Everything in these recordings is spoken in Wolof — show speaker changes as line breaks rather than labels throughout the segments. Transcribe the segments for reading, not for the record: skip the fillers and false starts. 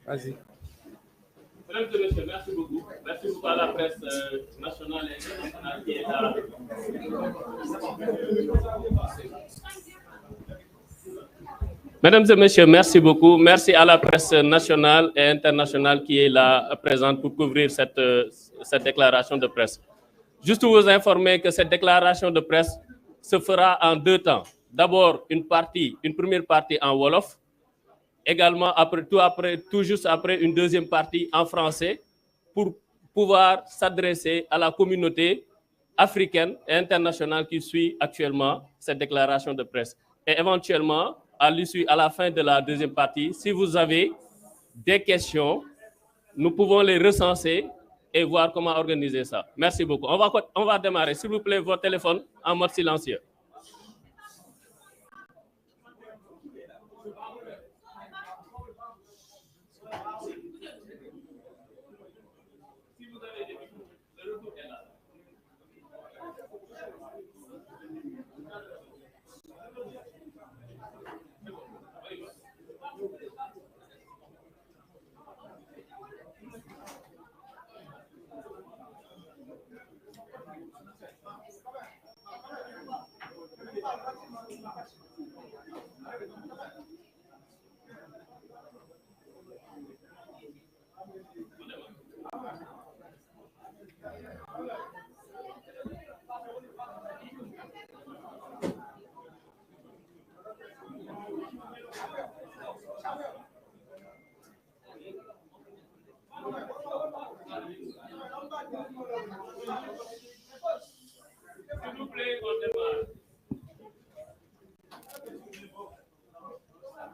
Vas-y.
Mesdames et messieurs, merci beaucoup. Merci beaucoup à la presse nationale et internationale qui est là. Mesdames et messieurs, merci beaucoup. Merci à la presse nationale et internationale qui est là présente pour couvrir cette déclaration de presse. Juste vous informer que cette déclaration de presse se fera en 2 temps. D'abord, une première partie en Wolof, également tout juste après une deuxième partie en français pour pouvoir s'adresser à la communauté africaine et internationale qui suit actuellement cette déclaration de presse. Et éventuellement, à la fin de la deuxième partie, si vous avez des questions, nous pouvons les recenser et voir comment organiser ça. Merci beaucoup. On va démarrer. S'il vous plaît, votre téléphone en mode silencieux.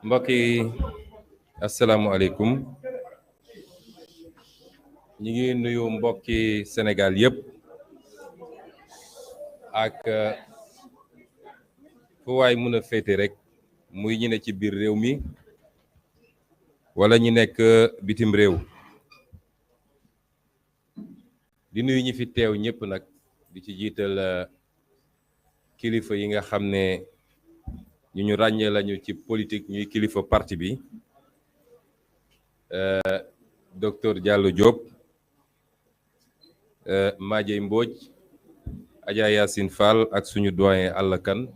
mbokk yi asalaamualeykum ñi ngi nuyu mbokki Sénégal yépp ak fu waay mën a féete rek muy ñi ne ci biir réew mi wala ñi nekk bitim réew di nuyu ñi fi teew ñépp nag di ci jiital kilifa yi nga xam ne ñu ràññee lañu ci politique ñuy kilifa parti bi docteur Diallo Diop Madieye Mbodj Adja Yacine Fall ak suñu doyen Alla Kane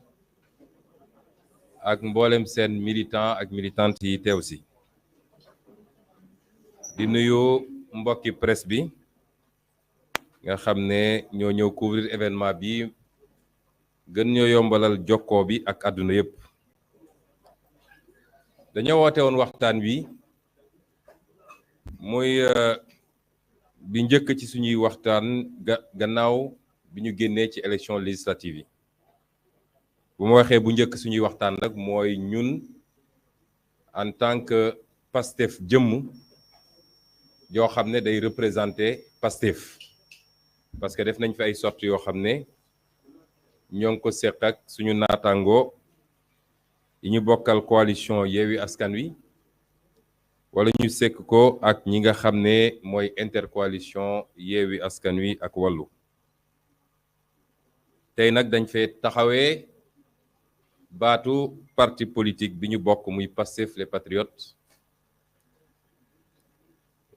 ak mboolem seen militant ak militante yi teew si di nuyu mbokki presse bi nga xam ne ñoo ñëw couvrir événement bi gën ñoo yombalal jokkoo bi ak àdduna yépp dañoo woote woon waxtaan wi muy bi njëkk ci suñuy waxtaan gannaaw bi ñu génnee ci élection législative yi bu ma waxee bu njëkk suñuy waxtaan nag mooy ñun en tant que Pastef jëmm yoo xam ne day représenter Pastef parce que def nañ fi ay sorties yoo xam ne ñoo ngi ko seq ak suñu naataango yi ñu bokkal coalition Yewwi Askan Wi wala ñu sekk ko ak ñi nga xam ne mooy intercoalition Yewwi Askan Wi ak Wallu tey nag dañ fee taxawee baatu parti politique bi ñu bokk muy Pastef les Patriotes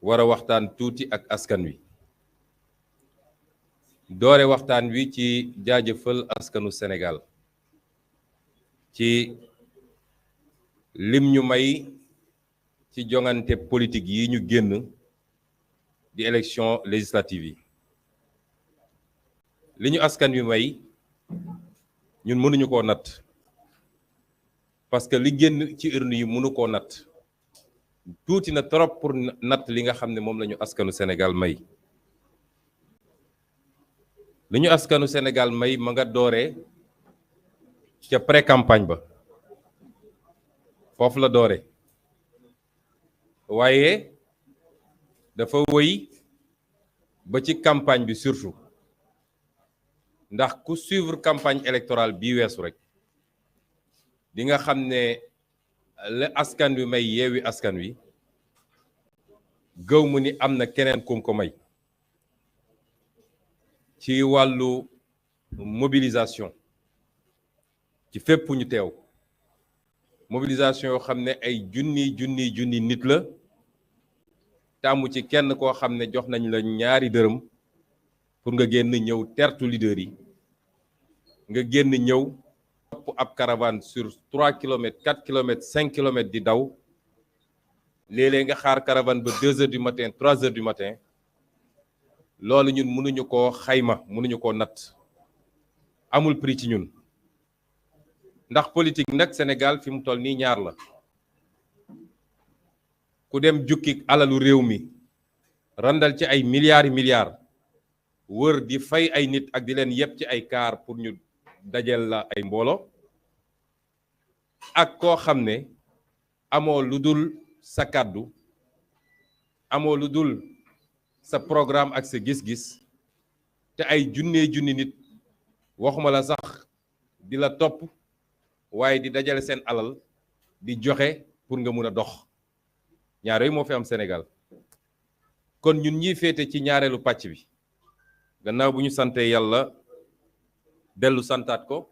war a waxtaan tuuti ak askan wi doore waxtaan wi ci jaajëfal askanu Sénégal ci lim ñu may ci jongante politique yi ñu génn di élection législative yi li ñu askan wi may ñun mënuñu koo natt parce que li génn ci urne yi mënu koo natt tuuti na trop pour natt li nga xam ne moom lañu askanu Sénégal may li ñu askanu Sénégal may ma nga dooree ca pré-campagne ba foofu la doore waaye dafa wëy ba ci campagne bi surtout ndax ku suivre campagne électorale bii weesu rek di nga xam ne la askan wi may Yewwi Askan Wi gëw mu ni am na keneen kum ko may ci wàllu mobilisation ci fépp ñu teew mobilisation yoo xam ne ay junni nit la te amu ci kenn koo xam ne jox nañ la ñaari dërëm pour nga génn ñëw tertu leader yi nga génn ñëw topp ab caravane sur 3 kilomètres 4 kilomètres 5 kilomètres di daw léeg-léeg nga xaar caravane ba 2 heures du matin 3 heures du matin loolu ñun mënuñu koo xayma mënuñu koo natt amul prix ci ñun ndax politique nag Sénégal fi mu toll nii ñaar la ku dem jukki alalu réew mi randal ci ay milliards wër di fay ay nit ak di leen yeb ci ay kaar pour ñu dajel la ay mbooloo ak koo xam ne amoo lu dul sa kàddu amoo lu dul sa programme ak sa gis-gis te ay junni nit waxuma la sax di la topp waaye di dajale seen alal di joxe pour nga mun a dox ñaar yooyu moo fi am Sénégal kon ñun ñiy féete ci ñaareelu pàcc bi gannaaw bu ñu sante yàlla dellu santaat ko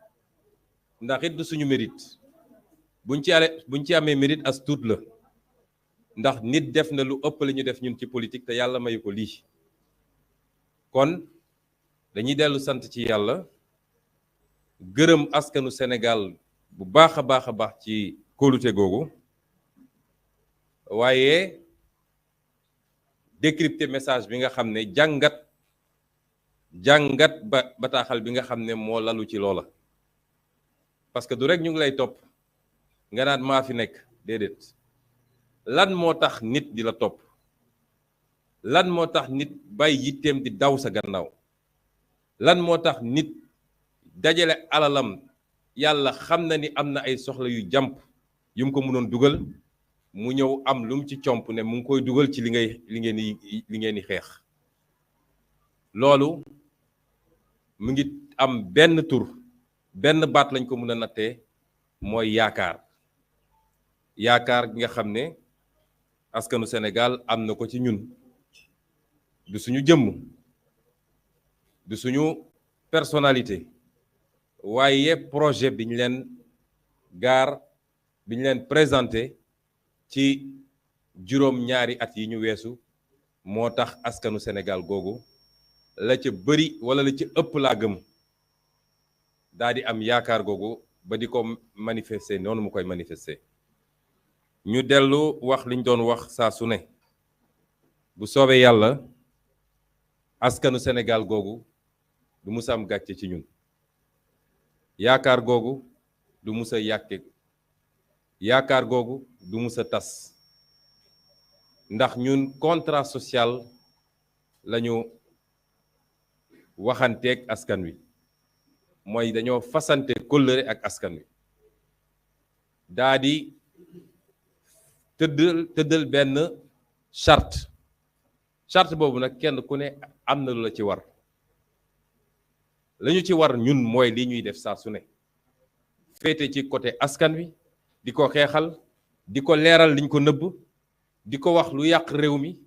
ndax it du suñu mérite buñ ci amee mérite as tuut la ndax nit def na lu ëpp la ñu def ñun ci politique te yàlla mayu ko lii kon dañuy dellu sant ci yàlla gërëm askanu Sénégal bu baax a baax ci kóolute googu waaye décrypter message bi nga xam ne jàngat bataaxal bi nga xam ne moo lalu ci loola parce que du rek ñu ngi lay topp nga naan maa fi nekk déedéet lan moo tax nit di la topp lan moo tax nit bàyyi yitteem di daw sa gannaaw lan moo tax nit dajale alalam yàlla xam na ni am na ay soxla yu jàmp yu mu ko mënoon dugal mu ñëw am lu mu ci comp ne mu ngi koy dugal ci li ngeen di xeex loolu mu ngi am benn tur benn baat lañ ko mën a nattee mooy yaakaar gi nga xam ne askanu Sénégal am na ko ci ñun du suñu jëmm du suñu personnalité waaye projet bi ñu leen présenté ci juróom-ñaari at yi ñu weesu moo tax askanu Sénégal googu la ca bëri wala la ca ëpp laa gëm daa di am yaakaar googu ba di ko manifester noonu mu koy manifester ñu dellu wax liñ doon wax saa su ne bu soobee yàlla askanu Sénégal googu du mus a am gàcce ci ñun yaakaar googu du mus a yàkke yaakaar googu du mus a tas ndax ñun contrat social lañu waxanteeg askan wi mooy dañoo fasante kóllëre ak askan wi daa di tëddal benn charte boobu nag kenn ku ne am na lu la ci war lañu ci war ñun mooy li ñuy def saa su ne féete ci côté askan wi di ko xeexal di ko leeral liñ ko nëbb di ko wax lu yàq réew mi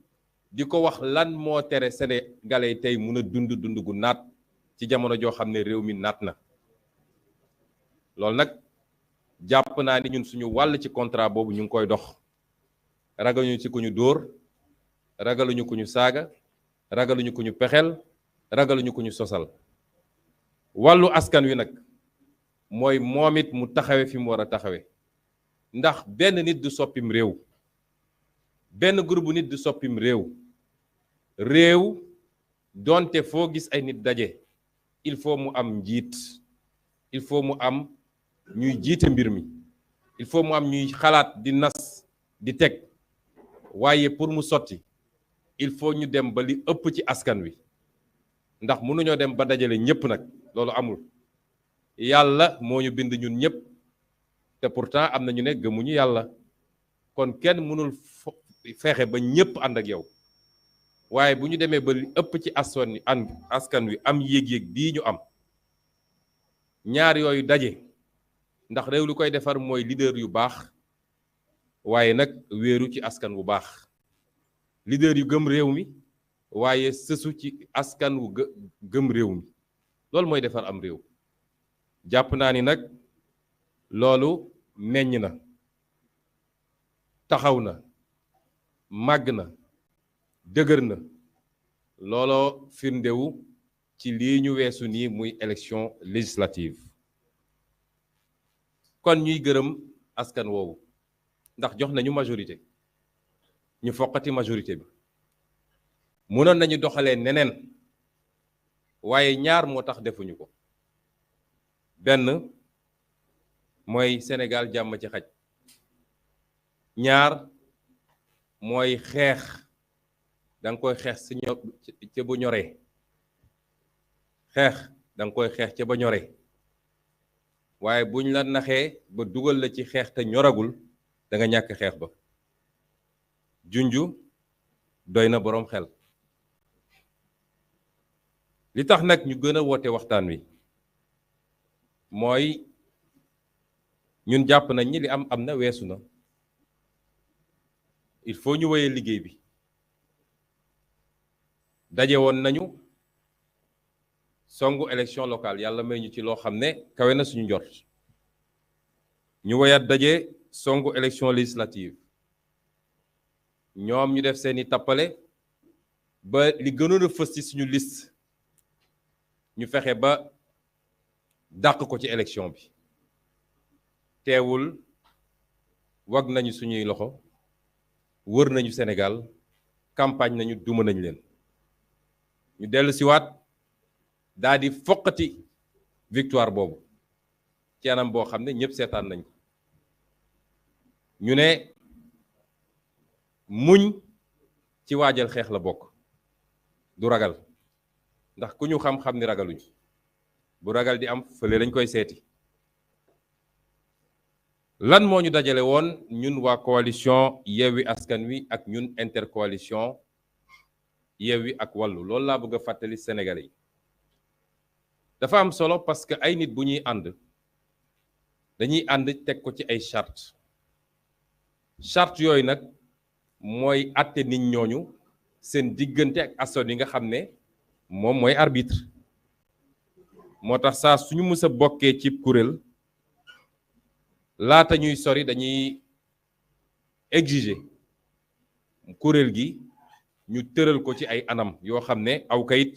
di ko wax lan moo tere Sénégalais tey mun a dund gu naat ci jamono joo xam ne réew mi naat na loolu nag jàpp naa ni ñun suñu wàll ci contrat boobu ñu ngi koy dox ragaluñu ci ku ñu dóor ragaluñu ku ñu saaga ragaluñu ku ñu pexeel ragaluñu ku ñu sosal wàllu askan wi nag mooy moom it mu taxawe fi mu war a taxawe ndax benn nit du soppim réew benn groupe nit du soppim réew donte foo gis ay nit daje il faut mu am njiit il faut mu am ñuy jiite mbir mi il faut mu am ñuy xalaat di nas di teg waaye pour mu sotti il faut ñu dem ba li ëpp ci askan wi ndax mënuñoo dem ba dajale ñëpp nag loolu amul yàlla moo ñu bind ñun ñëpp te pourtant am na ñu ne gëmuñu yàlla kon kenn mënul fexe ba ñëpp ànd ak yow waaye bu ñu demee ba li ëpp ci askan wi am yéeg-yéeg bii ñu am ñaar yooyu daje ndax réew lu koy defar mooy leader yu baax waaye nag wéeru ci askan wu baax leader yu gëm réew mi waaye sësu ci askan wu gëm réew mi loolu mooy defar am réew jàpp naa ni nag loolu meññ na taxaw na màgg na dëgër na looloo firndewu ci lii ñu weesu nii muy élection législative kon ñuy gërëm askan woowu ndax jox nañu majorité ñu foqati majorité bi mënoon nañu doxalee neneen waaye ñaar moo tax defuñu ko benn mooy Sénégal jàmm ci xaj ñaar mooy xeex danga koy xeex si ca bu ñoree xeex danga koy xeex ca ba ñoree waaye buñ la naxee ba dugal la ci xeex te ñoragul da nga ñàkk xeex ba junju doy na boroom xel li tax nag ñu gën a woote waxtaan wi mooy ñun jàpp nañ ni li am na weesu na il faut ñu wéyee liggéey bi daje woon nañu songu élection locale yàlla may ñu ci loo xam ne kawe na suñu njort ñu woyaat daje songu élection législative ñoom ñu def seeni tappale ba li gënoon a fës ci suñu liste ñu fexe ba dàq ko ci élection bi teewul wag nañu suñuy loxo wër nañu Sénégal campagne nañu duma nañ leen ñu dellu siwaat daal di foqati victoire boobu ci anam boo xam ne ñëpp seetaan nañ ko ñu ne muñ ci waajal xeex la bokk du ragal ndax ku ñu xam-xam ni ragaluñ bu ragal di am fële lañ koy seeti lan moo ñu dajale woon ñun waa coalition Yewwi Askan Wi ak ñun intercoalition Yewwi ak Wallu loolu laa bëgg a fàttali Sénégalais yi dafa am solo parce que ay nit bu ñuy ànd dañuy ànd teg ko ci ay charte yooyu nag mooy àtte nit ñooñu seen diggante ak askan yi nga xam ne moom mooy arbitre moo tax saa suñu mës a bokkee ci kuréel laata ñuy sori dañuy exiger kuréel gi ñu tëral ko ci ay anam yoo xam ne aw kayit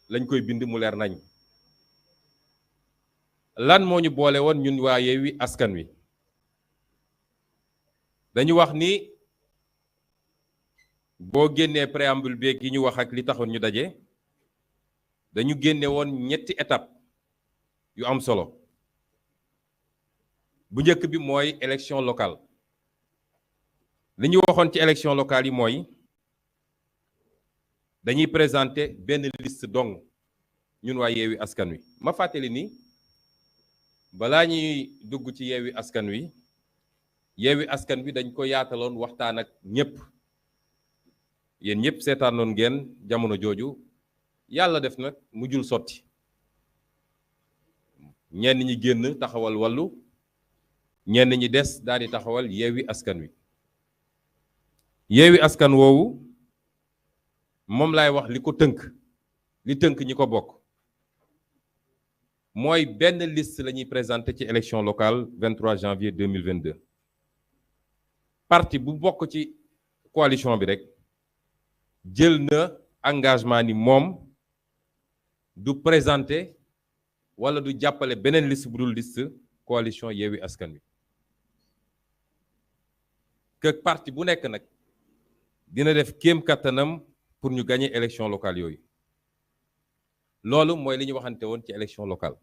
lañ koy bind mu leer nañ lan moo ñu boole woon ñun waa Yewwi Askan Wi dañu wax ni boo génnee préambule beeg yi ñu wax ak li taxoon ñu daje dañu génne woon ñetti étape yu am solo bu njëkk bi mooy élection locale li ñu waxoon ci élection locale yi mooy dañuy présenter benn liste dong ñun waa Yewwi Askan Wi ma fàttali ni balaa ñuy dugg ci Yewwi Askan Wi dañ ko yaataloon waxtaan ak ñëpp yéen ñëpp seetaanoon ngeen jamono jooju yàlla def nag mujjul sotti ñenn ñi génn taxawal Wallu ñenn ñi des daal di taxawal Yewwi Askan Wi Yewwi Askan woowu moom laay wax li ko tënk li tënk ñi ko bokk mooy benn liste la ñuy présenté ci élection locale 23 janvier 2022 parti bu bokk ci coalition bi rek jël na engagement ni moom du présenté wala du jàppale beneen liste bu dul liste coalition Yewwi Askan Wi que parti bu nekk nag dina def kéem kattanam pour ñu gagner élection locale yooyu loolu mooy li ñu waxante woon ci élection locale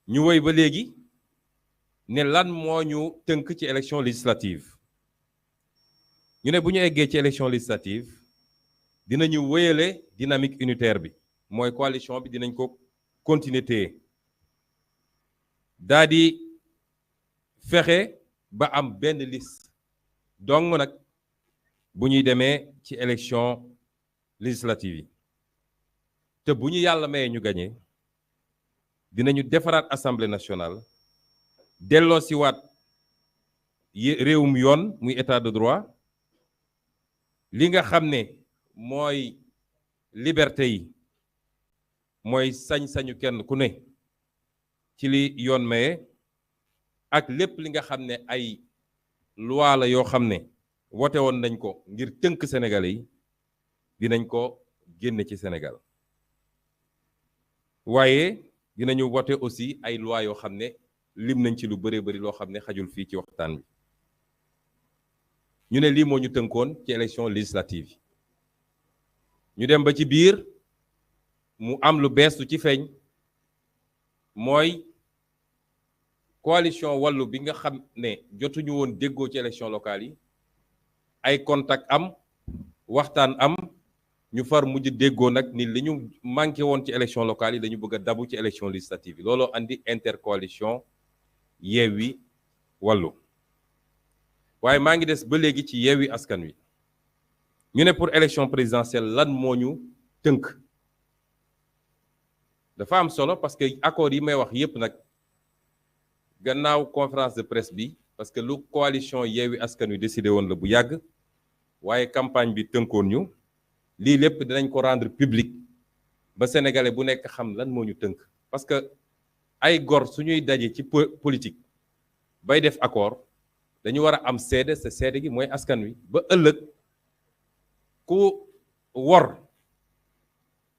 ñu woy ba léegi ne lan moo ñu tënk ci élection législative ñu ne bu ñu eggee ci élection législative dinañu wéyale dynamique unitaire bi mooy coalition bi dinañ ko continuer téye daa di fexe ba am benn liste dong nag bu ñuy demee ci élection législative yi te bu ñu yàlla mayee ñu gagné dinañu defaraat assemblée nationale delloo si waat réewum yoon muy état de droit li nga xam ne mooy liberté yi mooy sañ-sañu kenn ku ne ci li yoon maye ak lépp li nga xam ne ay loi la yoo xam ne wote woon nañ ko ngir tënk Sénégalais yi dinañ ko génne ci Sénégal waaye dinañu wote aussi ay loi yoo xam ne lim nañ ci lu bëree bëri loo xam ne xajul fii ci waxtaan bi ñu ne lii moo ñu tënkoon ci élection législative yi ñu dem ba ci biir mu am lu bees lu ci feeñ mooy coalition Wallu bi nga xam ne jotuñu woon déggoo ci élection locale yi ay contact am waxtaan am ñu far mujj déggoo nag ni li ñu manqué woon ci élection locale yi dañu bëgg a dabu ci élection législative yi looloo andi intercoalition Yewwi Wallu waaye maa ngi des ba léegi ci Yewwi Askan Wi ñu ne pour élection présidentielle lan moo ñu tënk dafa am solo parce que accord yi may wax yépp nag gannaaw conférence de presse bi parce que lu coalition Yewwi Askan Wi décidé woon la bu yàgg waaye campagne bi tënkoon ñu lii lépp dinañ ko rendre public ba sénégalais bu nekk xam lan moo ñu tënk parce que ay gor suñuy daje ci politique bay def accord dañu war a am seede sa seede gi mooy askan wi ba ëllëg ku wor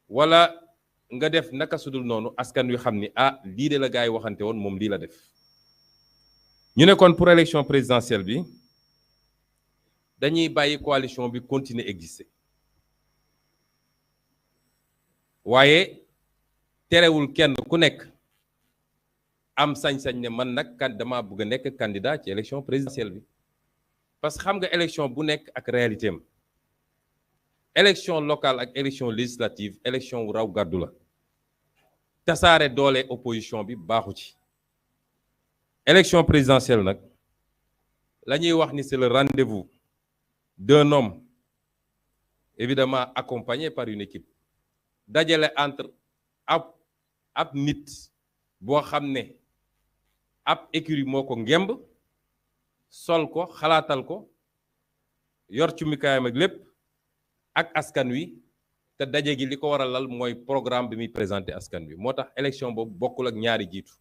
wala nga def naka sudul noonu askan wi xam ni ah lii de la gars yi waxante woon moom lii la def ñu ne kon pour élection présidentielle bi dañuy bàyyi coalition bi continuer exister waaye terewul kenn ku nekk am sañ-sañ ne man nag kan dama bëgg a nekk candidat ci élection présidentielle bi parce que xam nga élection bu nekk ak réalité am élection locale ak élection législative élection wu raw gàddu la tasaare doole opposition bi baaxu ci élection présidentielle nag la ñuy wax ni c'est le rendez-vous d'un homme évidemment accompagné par une équipe dajale entre ab nit boo xam ne ab écurie moo ko ngemb sol ko xalaatal ko yor ci mikaayam ak lépp ak askan wi te daje gi li ko war a lal mooy programme bi muy présenté askan wi moo tax élection boobu bokkul ak ñaari jiitu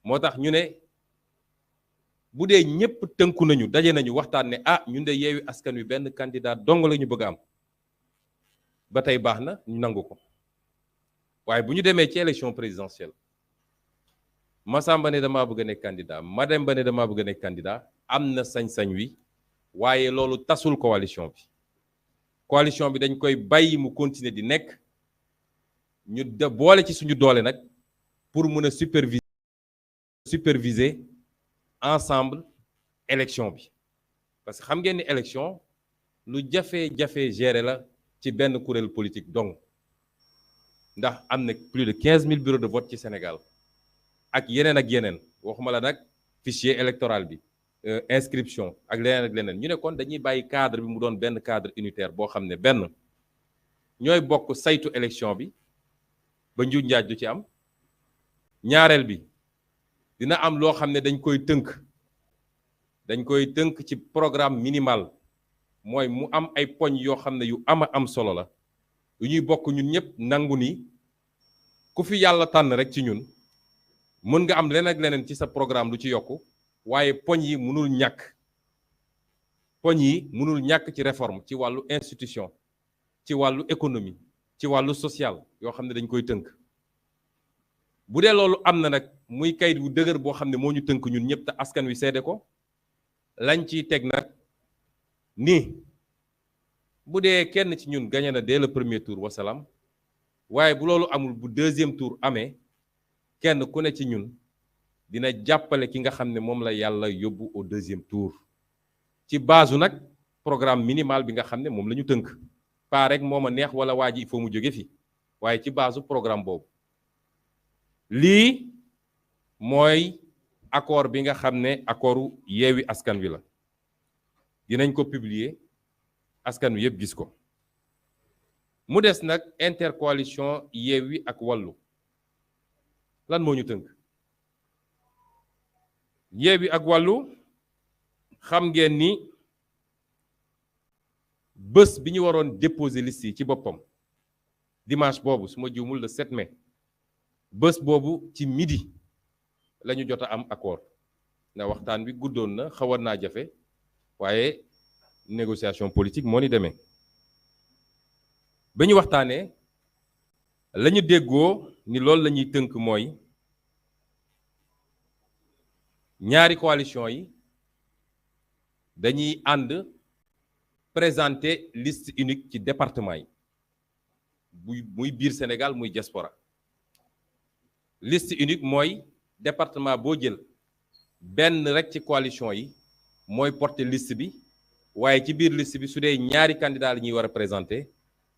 moo tax ñu ne bu dee ñëpp tënku nañu daje nañu waxtaan ne ah ñun de Yewwi Askan Wi benn candidat dong la ñu bëgg a am ba tey baax na ñu nangu ko waaye bu ñu demee ci élection présidentielle Massamba ne damaa bëgg a nekk candidat Mademba ne damaa bëgg a nekk candidat am na sañ-sañ wi waaye loolu tasul coalition bi dañ koy bàyyi mu continuer di nekk ñu boole ci suñu doole nag pour mën a superviser ensemble élection bi parce que xam ngeen ni élection lu jafe-jafe gérer la ci benn kuréel politique donc ndax am na plus de 15 000 bureaux de vote ci Sénégal ak yeneen waxuma la nag fichier électoral bi inscription ak leneen ñu ne kon dañuy bàyyi cadre bi mu doon benn cadre unitaire boo xam ne benn ñooy bokk saytu élection bi ba njuuj njaaj du ci am ñaareel bi dina am loo xam ne dañ koy tënk ci programme minimal mooy mu am ay poñ yoo xam ne yu am solo la yu ñuy bokk ñun ñëpp nangu ni ku fi yàlla tànn rek ci ñun mën nga am leneen ci sa programme lu ci yokku waaye poñ yi mënul ñàkk ci réforme ci wàllu institution ci wàllu économie ci wàllu social yoo xam ne dañ koy tënk bu dee loolu am na nag muy kayit wu dëgër boo xam ne moo ñu tënk ñun ñëpp te askan wi seede ko lañ ciy teg nag ni bu dee kenn ci ñun gagné na dès le premier tour wasalaam waaye bu loolu amul bu deuxième tour amee kenn ku ne ci ñun dina jàppale ki nga xam ne moom la yàlla yóbbu au deuxième tour ci base nag programme minimal bi nga xam ne moom la ñu tënk pas rek moo ma neex wala waa ji il faut mu jóge fi waaye ci base programme boobu lii mooy accord bi nga xam ne accordu Yewwi Askan Wi la dinañ ko publier askan wi yëpp gis ko mu des nag intercoalition Yewwi ak Wallu lan moo ñu tënk Yewwi ak Wallu xam ngeen ni bés bi ñu waroon déposer liste yi ci boppam dimanche boobu su ma juumul le 7 mai bés boobu ci midi la ñu jot a am accord na waxtaan bi guddoon na xawoon naa jafe waaye négociation politique moo ni demee ba ñu waxtaanee la ñu déggoo ni loolu la ñuy tënk mooy ñaari coalition yi dañuy ànd présenter liste unique ci département yi muy biir Sénégal muy diaspora liste unique mooy département boo jël benn rek ci coalition yi mooy porter liste bi waaye ci biir liste bi su dee ñaari candidat la ñuy war a présenter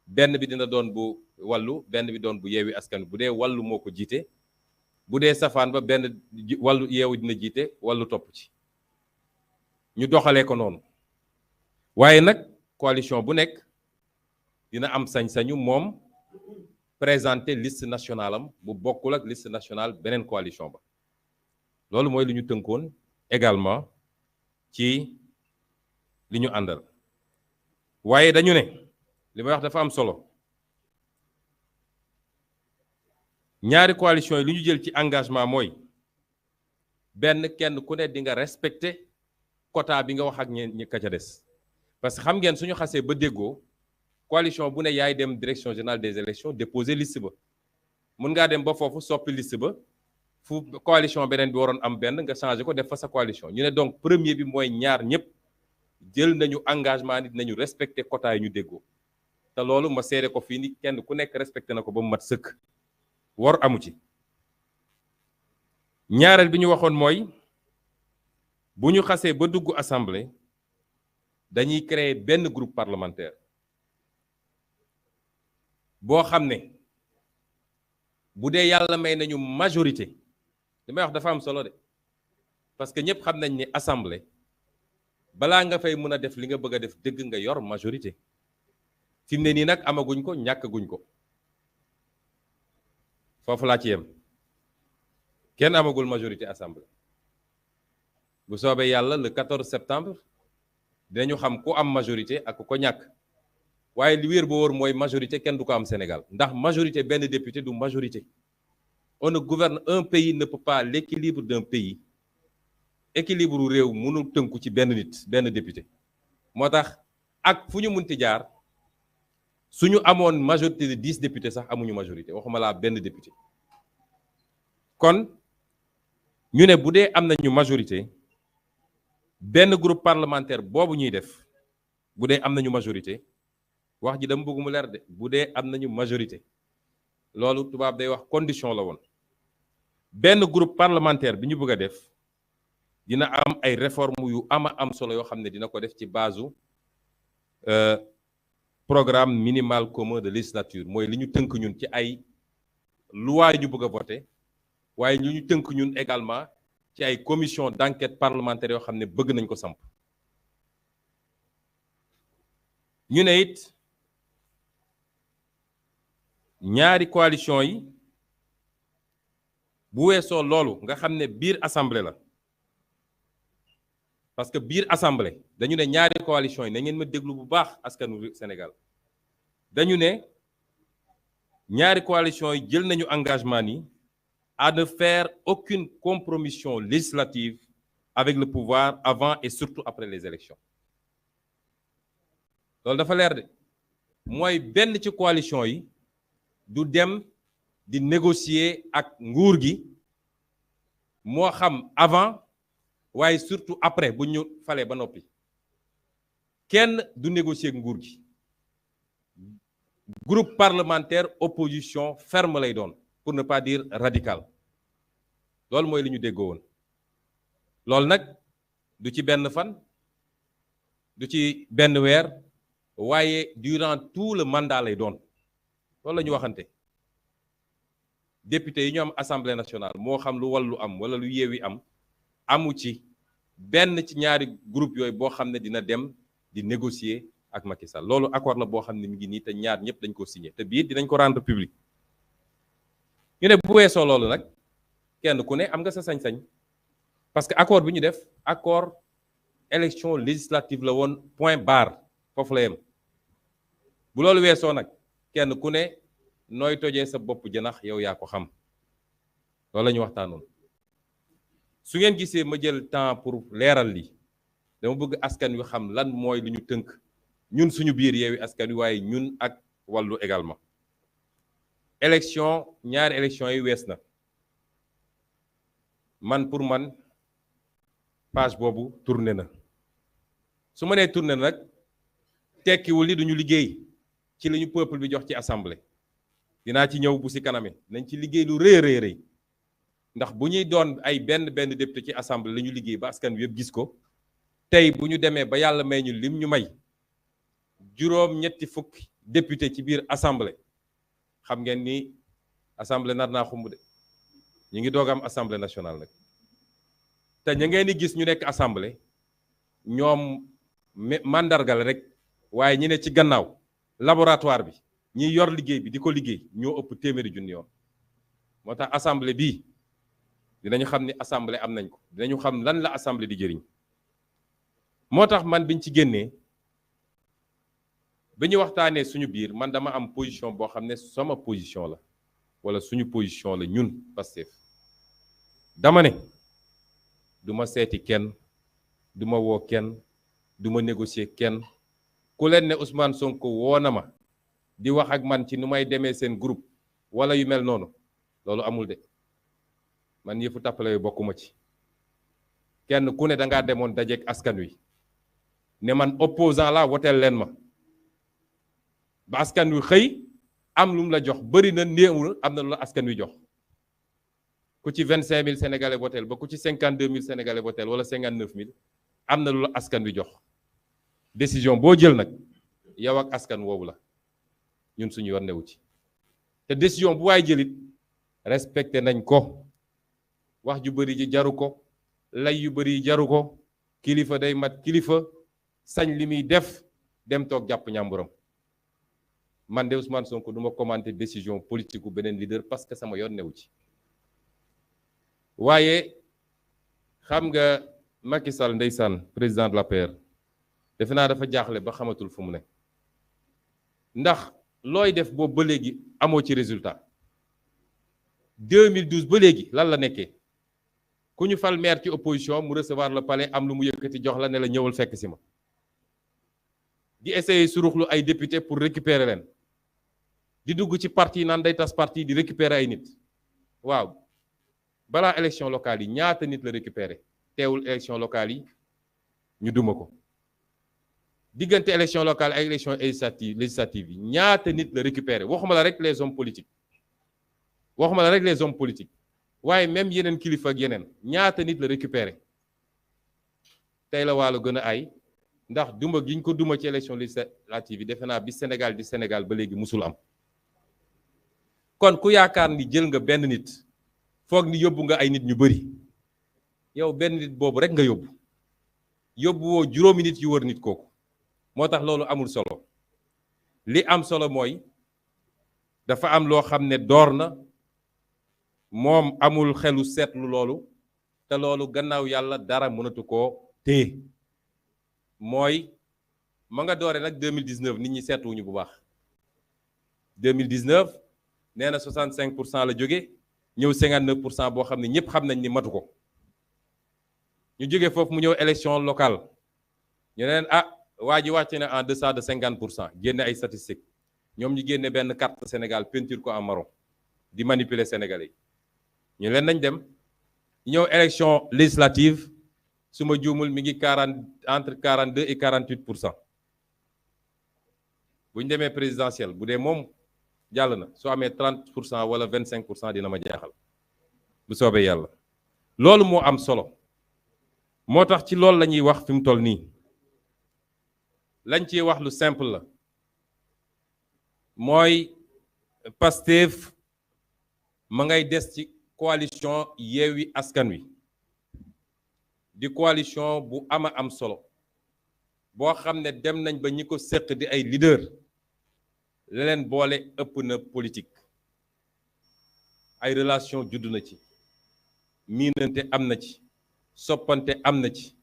benn bi dina doon bu wàllu benn bi doon bu yeewi askan bu dee wàllu moo ko jiite bu dee safaan ba benn wàllu yeewu dina jiite wàllu topp ci ñu doxalee ko noonu waaye nag coalition bu nekk dina am sañ-sañu moom présenter liste nationale am bu bokkul ak liste nationale beneen coalition ba loolu mooy li ñu tënkoon également ci li ñu àndal waaye dañu ne li may wax dafa am solo ñaari coalition yi li ñu jël ci engagement mooy benn kenn ku ne di nga respecter quota bi nga wax ak ñi ka ca des parce que xam ngeen suñu xasee ba déggoo coalition bu ne yaay dem direction générale des élections déposer liste ba mun ngaa dem ba foofu soppi liste ba fu coalition beneen bi waroon am benn nga changé ko def fa sa coalition ñu ne donc premier bi mooy ñaar ñëpp jël nañu engagement ni dinañu respecter quota yi ñu déggoo te loolu ma seede ko fii ni kenn ku nekk respecté na ko ba mu mat sëkk war amu ci ñaareel bi ñu waxoon mooy bu ñu xasee ba dugg assemblée dañuy créer benn groupe parlementaire boo xam ne bu dee yàlla may nañu majorité li may wax dafa am solo de parce que ñëpp xam nañ ni assemblée balaa nga fay mën a def li nga bëgg a def dëgg nga yor majorité fi mu ne nii nag amaguñ ko ñàkkaguñ ko foofu laa ci yem kenn amagul majorité assemblée bu soobee yàlla le 14 septembre dinañu xam ku am majorité ak ku ko ñàkk waaye li wéer boo wóor mooy majorité kenn du ko am Sénégal ndax majorité benn député du majorité on ne gouverne un pays ne peut pas l'équilibre d'un pays équilibre réew mënul tënku ci benn nit benn député moo tax ak fu ñu munti jaar suñu amoon majorité de 10 députés sax amuñu majorité waxuma laa benn député kon ñu ne bu dee am nañu majorité benn groupe parlementaire boobu ñuy def bu dee am nañu majorité wax ji dama bëgg mu leer de bu dee am nañu majorité loolu tubaab day wax condition la woon benn groupe parlementaire bi ñu bëgg a def dina am ay réformes yu am solo yoo xam ne dina ko def ci base programme minimal commun de législature mooy li ñu tënk ñun ci ay loi ñu bëgg a voter waaye li ñu tënk ñun également ci ay commission d'enquête parlementaire yoo xam ne bëgg nañ ko samp ñu ne it ñaari coalition yi bu weesoo loolu nga xam ne biir assemblée la parce que biir assemblée dañu ne ñaari coalition yi na ngeen ma déglu bu baax askanu Sénégal dañu ne ñaari coalition yi jël nañu engagement ni à ne faire aucune compromission législative avec le pouvoir avant et surtout après les élections loolu dafa leer de mooy benn ci coalition yi du dem di négocier ak nguur gi moo xam avant waaye surtout après bu ñu falee ba noppi kenn du négocier ak nguur gi groupe parlementaire opposition ferme lay doon pour ne pas dire radical loolu mooy li ñu déggoo woon loolu nag du ci benn fan du ci benn weer waaye durant tout le mandat lay doon loolu la ñu waxante député yi ñu am assemblée nationale moo xam lu Wallu am wala lu Yewwi am amu ci benn ci ñaari groupe yooyu boo xam ne dina dem di négocier ak Macky Sall loolu accord la boo xam ne mi ngi nii te ñaar ñëpp dañ ko signé te bii dinañ ko rendre public ñu ne bu weesoo loolu nag kenn ku ne am nga sa sañ-sañ parce que accord bi ñu def accord élection législative la woon point barre foofu la yem bu loolu weesoo nag kenn ku ne nooy tojee sa bopp jënax yow yaa ko xam loolu la ñu waxtaanoon su ngeen gisee ma jël temps pour leeral li dama bëgg askan wi xam lan mooy lu ñu tënk ñun suñu biir Yewwi Askan Wi waaye ñun ak wàllu également. élection ñaari élection yi wees na man pour man page boobu tourné na su ma nee tourné nag tekkiwul ni duñu liggéey ci li ñu peuple bi jox ci assemblée dinaa ci ñëw bu si kaname nañ ci liggéey lu rëy rëy rëy ndax bu ñuy doon ay benn député ci assemblée la ñu liggéey ba askan wi yëpp gis ko tey bu ñu demee ba yàlla may ñu lim ñu may juróom-ñetti fukki député ci biir assemblée xam ngeen ni assemblée nar naa xumb de ñu ngi doog am assemblée nationale nag te ña ngeen di gis ñu nekk assemblée ñoom mandargal rek waaye ñi ne ci gannaaw laboratoire bi ñi yor liggéey bi di ko liggéey ñoo ëpp téeméeri junni yoon moo tax assemblée bii dinañu xam ni assemblée am nañ ko dinañu xam lan la assemblée di jëriñ moo tax man biñ ci génnee bi ñu waxtaanee suñu biir man dama am position boo xam ne sama position la wala suñu position la ñun Pastef dama ne du ma seeti kenn du ma woo kenn du ma négocier kenn ku leen ne Ousmane Sonko woo na ma di wax ak man ci nu may demee seen groupe wala yu mel noonu loolu amul de man yëfu tàppale yu bokkuma ci kenn ku ne dangaa demoon dajeek askan wi ne man opposant la woteel leen ma ba askan wi xëy am lu mu la jox bëri na néewul am na lu la askan wi jox ku ci 25000 sénégalais voteel ba ku ci 52000 sénégalais voteel wala 59000 am na lu la askan wi jox décision boo jël nag yow ak askan woowu la ñun suñu yoon newu ci te décision bu waay jëlit respecté nañ ko wax ju bëri ji jaru ko lay yu bëri yi jaru ko kilifa day mat kilifa sañ li muy def dem toog jàpp ñàmburam man de Ousmane Sonko du ma commenter décision politique bu beneen leader parce que sama yoon newu ci waaye xam nga Macky Sall ndeysaan président de l'APR defe naa dafa jaaxle ba xamatul fu mu ne ndax looy def boobu ba léegi amoo ci résultat 2012 ba léegi lan la nekkee ku ñu fal maire ci opposition mu recevoir le palais am lu mu yëkkati jox la ne la ñëwal fekk si ma di essayer suruxlu ay député pour récupérer leen di dugg ci parti naan day tas parti di récupérer ay nit waaw balaa élection locale yi ñaata nit la récupérer teewul élection locale yi ñu duma ko diggante élection locale ak élection législative yi ñaata nit la récupérer waxuma la rek les hommes politiques waaye même yeneen kilifa ak yeneen ñaata nit la récupérer tey la wàllu gën a ay ndax duma giñ ko duma ci élection législative yi defe naa bi Sénégal di Sénégal ba léegi musul am kon ku yaakaar ni jël nga benn nit foog ni yóbbu nga ay nit ñu bari yow benn nit boobu rek nga yóbbu woo juróomi nit yu wër nit kooku moo tax loolu amul solo li am solo mooy dafa am loo xam ne door na moom amul xelu seetlu loolu te loolu gannaaw yàlla dara mënatu koo téye mooy ma nga doore nag 2019 nit ñi seetluwuñu bu baax 2019 nee na 65% la jóge ñëw 59% boo xam ne ñëpp xam nañ ni matu ko ñu jóge foofu mu ñëw élection locale ñu ne leen waa ji wàcce na en deçà de 50% génne ay statistiques ñoom ñu génne benn carte Sénégal peinture ko en marron di manipuler Sénégalais yi ñu leen nañ dem ñëw élection législative su ma juumul mi ngi entre 42 et 48%. bu ñu demee présidentielle bu dee moom jàll na soo amee 30% wala 25% dina ma jaaxal bu soobee yàlla loolu moo am solo moo tax ci loolu la ñuy wax fi mu toll nii lañ ciy wax lu simple la mooy Pastef ma ngay des ci coalition Yewwi Askan Wi di coalition bu am solo boo xam ne dem nañ ba ñi ko séq di ay leader la leen boole ëpp na politique ay relation judd na ci miinante am na ci soppante am na ci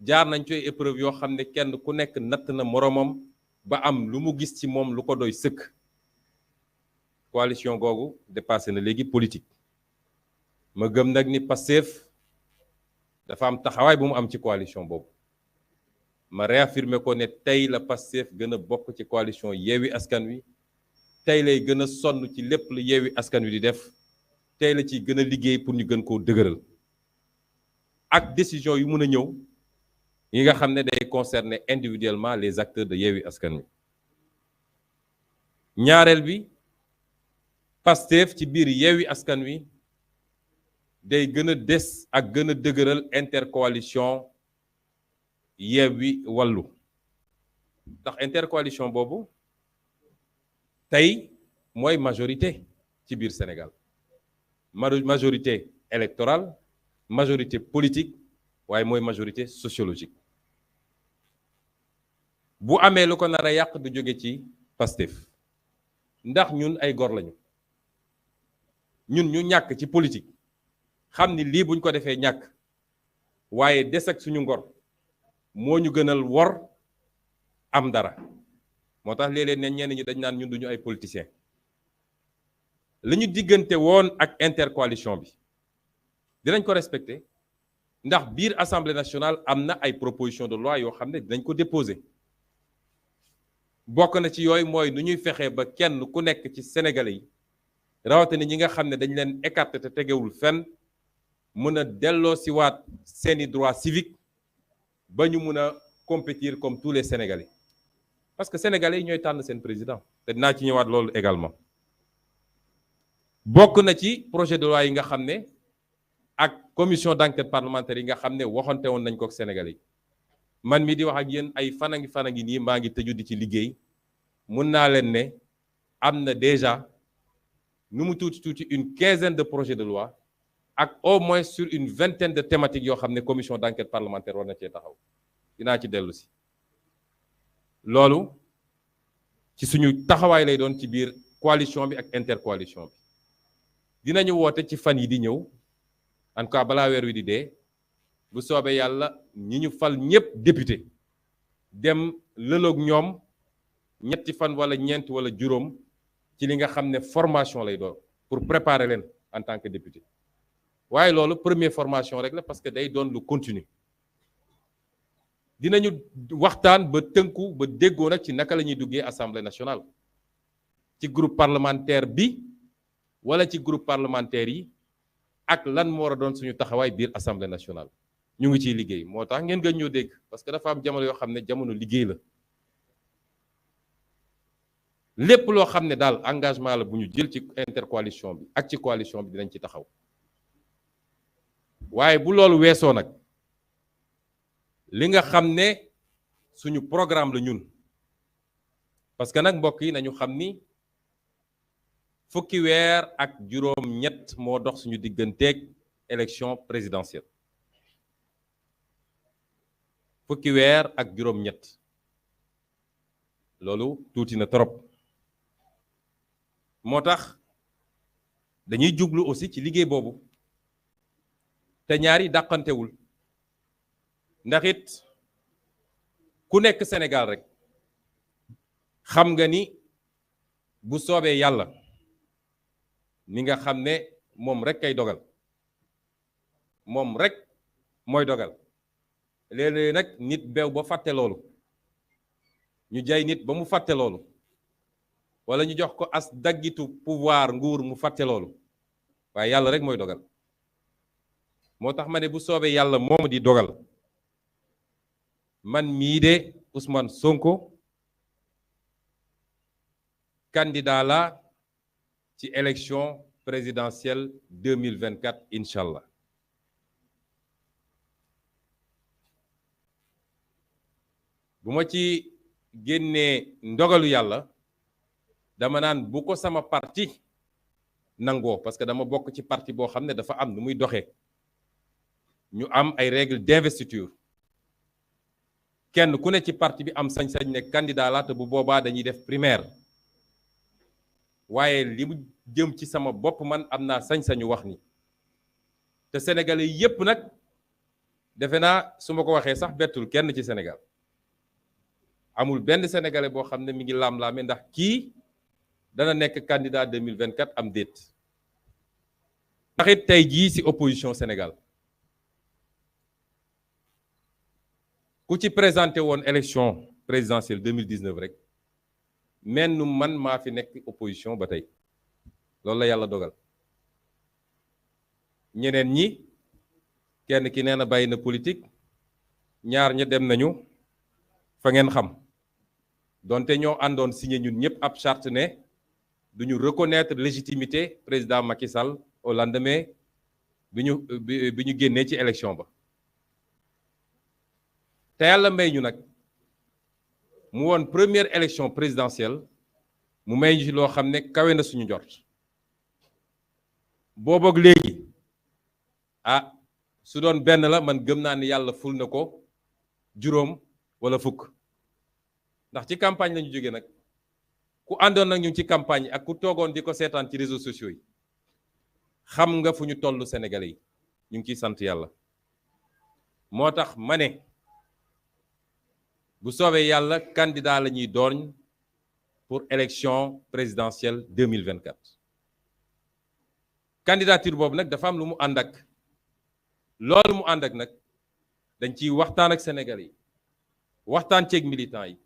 jaar nañ ci épreuve yoo xam ne kenn ku nekk natt na moroomam ba am lu mu gis ci moom lu ko doy sëkk coalition googu dépassé na léegi politique ma gëm nag ni Pastef dafa am taxawaay bu mu am ci coalition boobu ma réaffirmer ko ne tey la Pastef gën a bokk ci coalition Yewwi Askan Wi tey lay gën a sonn ci lépp lu Yewwi Askan Wi di def tey la ciy gën a liggéey pour ñu gën koo dëgëral ak décision yu mun a ñëw yi nga xam ne day concerner individuellement les acteurs de Yewwi Askan Wi ñaareel bi Pastef ci biir Yewwi Askan Wi day gën a des ak gën a dëgëral intercoalition Yewwi Wallu ndax intercoalition boobu tey mooy majorité ci biir Sénégal majorité électorale majorité politique waaye mooy majorité sociologique bu amee lu ko nar a yàq du jóge ci Pastef ndax ñun ay gor lañu ñun ñu ñàkk ci politique xam ni lii buñ ko defee ñàkk waaye des ak suñu ngor moo ñu gënal wor am dara moo tax léeg-léeg ne ñenn ñi dañ naan ñun duñu ay politiciens li ñu diggante woon ak intercoalition bi dinañ ko respecter ndax biir assemblée nationale am na ay proposition de loi yoo xam ne dinañ ko déposer bokk na ci yooyu mooy nu ñuy fexee ba kenn ku nekk ci sénégalais yi rawatina ñi nga xam ne dañ leen écarté te tegewul fenn mën a delloo si waat seeni droit civique ba ñu mun a compétir comme tous les sénégalais parce que sénégalais yi ñooy tànn seen président te dinaa ci ñëwaat loolu également bokk na ci projet de loi yi nga xam ne ak commission d'enquête parlementaire yi nga xam ne waxante woon nañ ko ak sénégalais yi man mi di wax ak yéen ay fan a ngi nii maa ngi tëju di ci liggéey mun naa leen ne am na déjà nu mu tuuti une quinzaine de projets de loi ak au moins sur une vingtaine de thématiques yoo xam ne commission d'enquête parlementaire war na cee taxaw dinaa ci dellu si loolu ci suñu taxawaay lay doon ci biir coalition bi ak intercoalition bi dinañu woote ci fan yi di ñëw en tout cas balaa weer wi di dee bu soobee yàlla ñi ñu fal ñëpp député dem lëloog ñoom ñetti fan wala ñeent wala juróom ci li nga xam ne formation lay doon pour préparer leen en tant que député waaye loolu première formation rek la parce que day doon lu continue dinañu waxtaan ba tënku ba déggoo nag ci naka la ñuy duggee assemblée nationale ci groupe parlementaire bi wala ci groupe parlementaire yi ak lan moo war a doon suñu taxawaay biir assemblée nationale ñu ngi ciy liggéey moo tax ngeen gën ñoo dégg parce que dafa am jamono yoo xam ne jamono liggéey la lépp loo xam ne daal engagement la bu ñu jël ci intercoalition bi ak ci coalition bi dinañ ci taxaw waaye bu loolu weesoo nag li nga xam ne suñu programme la ñun parce que nag mbokk yi nañu xam ni fukki weer ak juróom ñett moo dox suñu digganteeg élection présidentielle fukki weer ak juróom ñett loolu tuuti na trop moo tax dañuy jublu aussi ci liggéey boobu te ñaari dàqantewul ndax it ku nekk Sénégal rek xam nga ni bu soobee yàlla ni nga xam ne moom rek kay dogal moom rek mooy dogal léeg-léeg nag nit beew ba fàtte loolu ñu jay nit ba mu fàtte loolu wala ñu jox ko as daggitu pouvoir nguur mu fàtte loolu waaye yàlla rek mooy dogal moo tax ma ne bu soobee yàlla moom di dogal man mii de Ousmane Sonko candidat la ci élection présidentielle 2024 incha allah bu ma ci génnee ndogalu yàlla dama naan bu ko sama parti nangoo parce que dama bokk ci parti boo xam ne dafa am nu muy doxee ñu am ay règles d'investiture kenn ku ne ci parti bi am sañ-sañ ne candidat la te bu boobaa dañuy def primaire waaye li mu jëm ci sama bopp man am naa sañ-sañu wax ni te sénégalais yépp nag defe naa su ma ko waxee sax bettul kenn ci Sénégal amul benn sénégalais boo xam ne mi ngi laam-laame ndax kii dana nekk candidat 2024 am déet ndax it tey jii ci opposition Sénégal ku ci présenté woon élection présidentielle 2019 rek men nu man maa fi nekk opposition ba tey loolu la yàlla dogal ñeneen ñi kenn ki nee na bàyyi na politique ñaar ña dem nañu fa ngeen xam donte ñoo àndoon signé ñun ñëpp ab charte ne duñu reconnaître légitimité président Macky Sall au lendemain bi ñu génnee ci élection ba te yàlla may ñu nag mu woon première élection présidentielle mu may ñu ci loo xam ne kawe na suñu njort booboog léegi su doon benn la man gëm naa ni yàlla ful na ko juróom wala fukk ndax ci campagne lañu jógee nag ku àndoon nag ñu ci campagne ak ku toogoon di ko seetaan ci réseaux sociaux yi xam nga fu ñu toll Sénégalais yi ñu ngi ciy sant yàlla moo tax ma ne bu soobee yàlla candidat la ñuy doon pour élection présidentielle 2024 candidature boobu nag dafa am lu mu ànd ak loolu mu ànd ak nag dañ ciy waxtaan ak Sénégalais yi waxtaan ceeg militants yi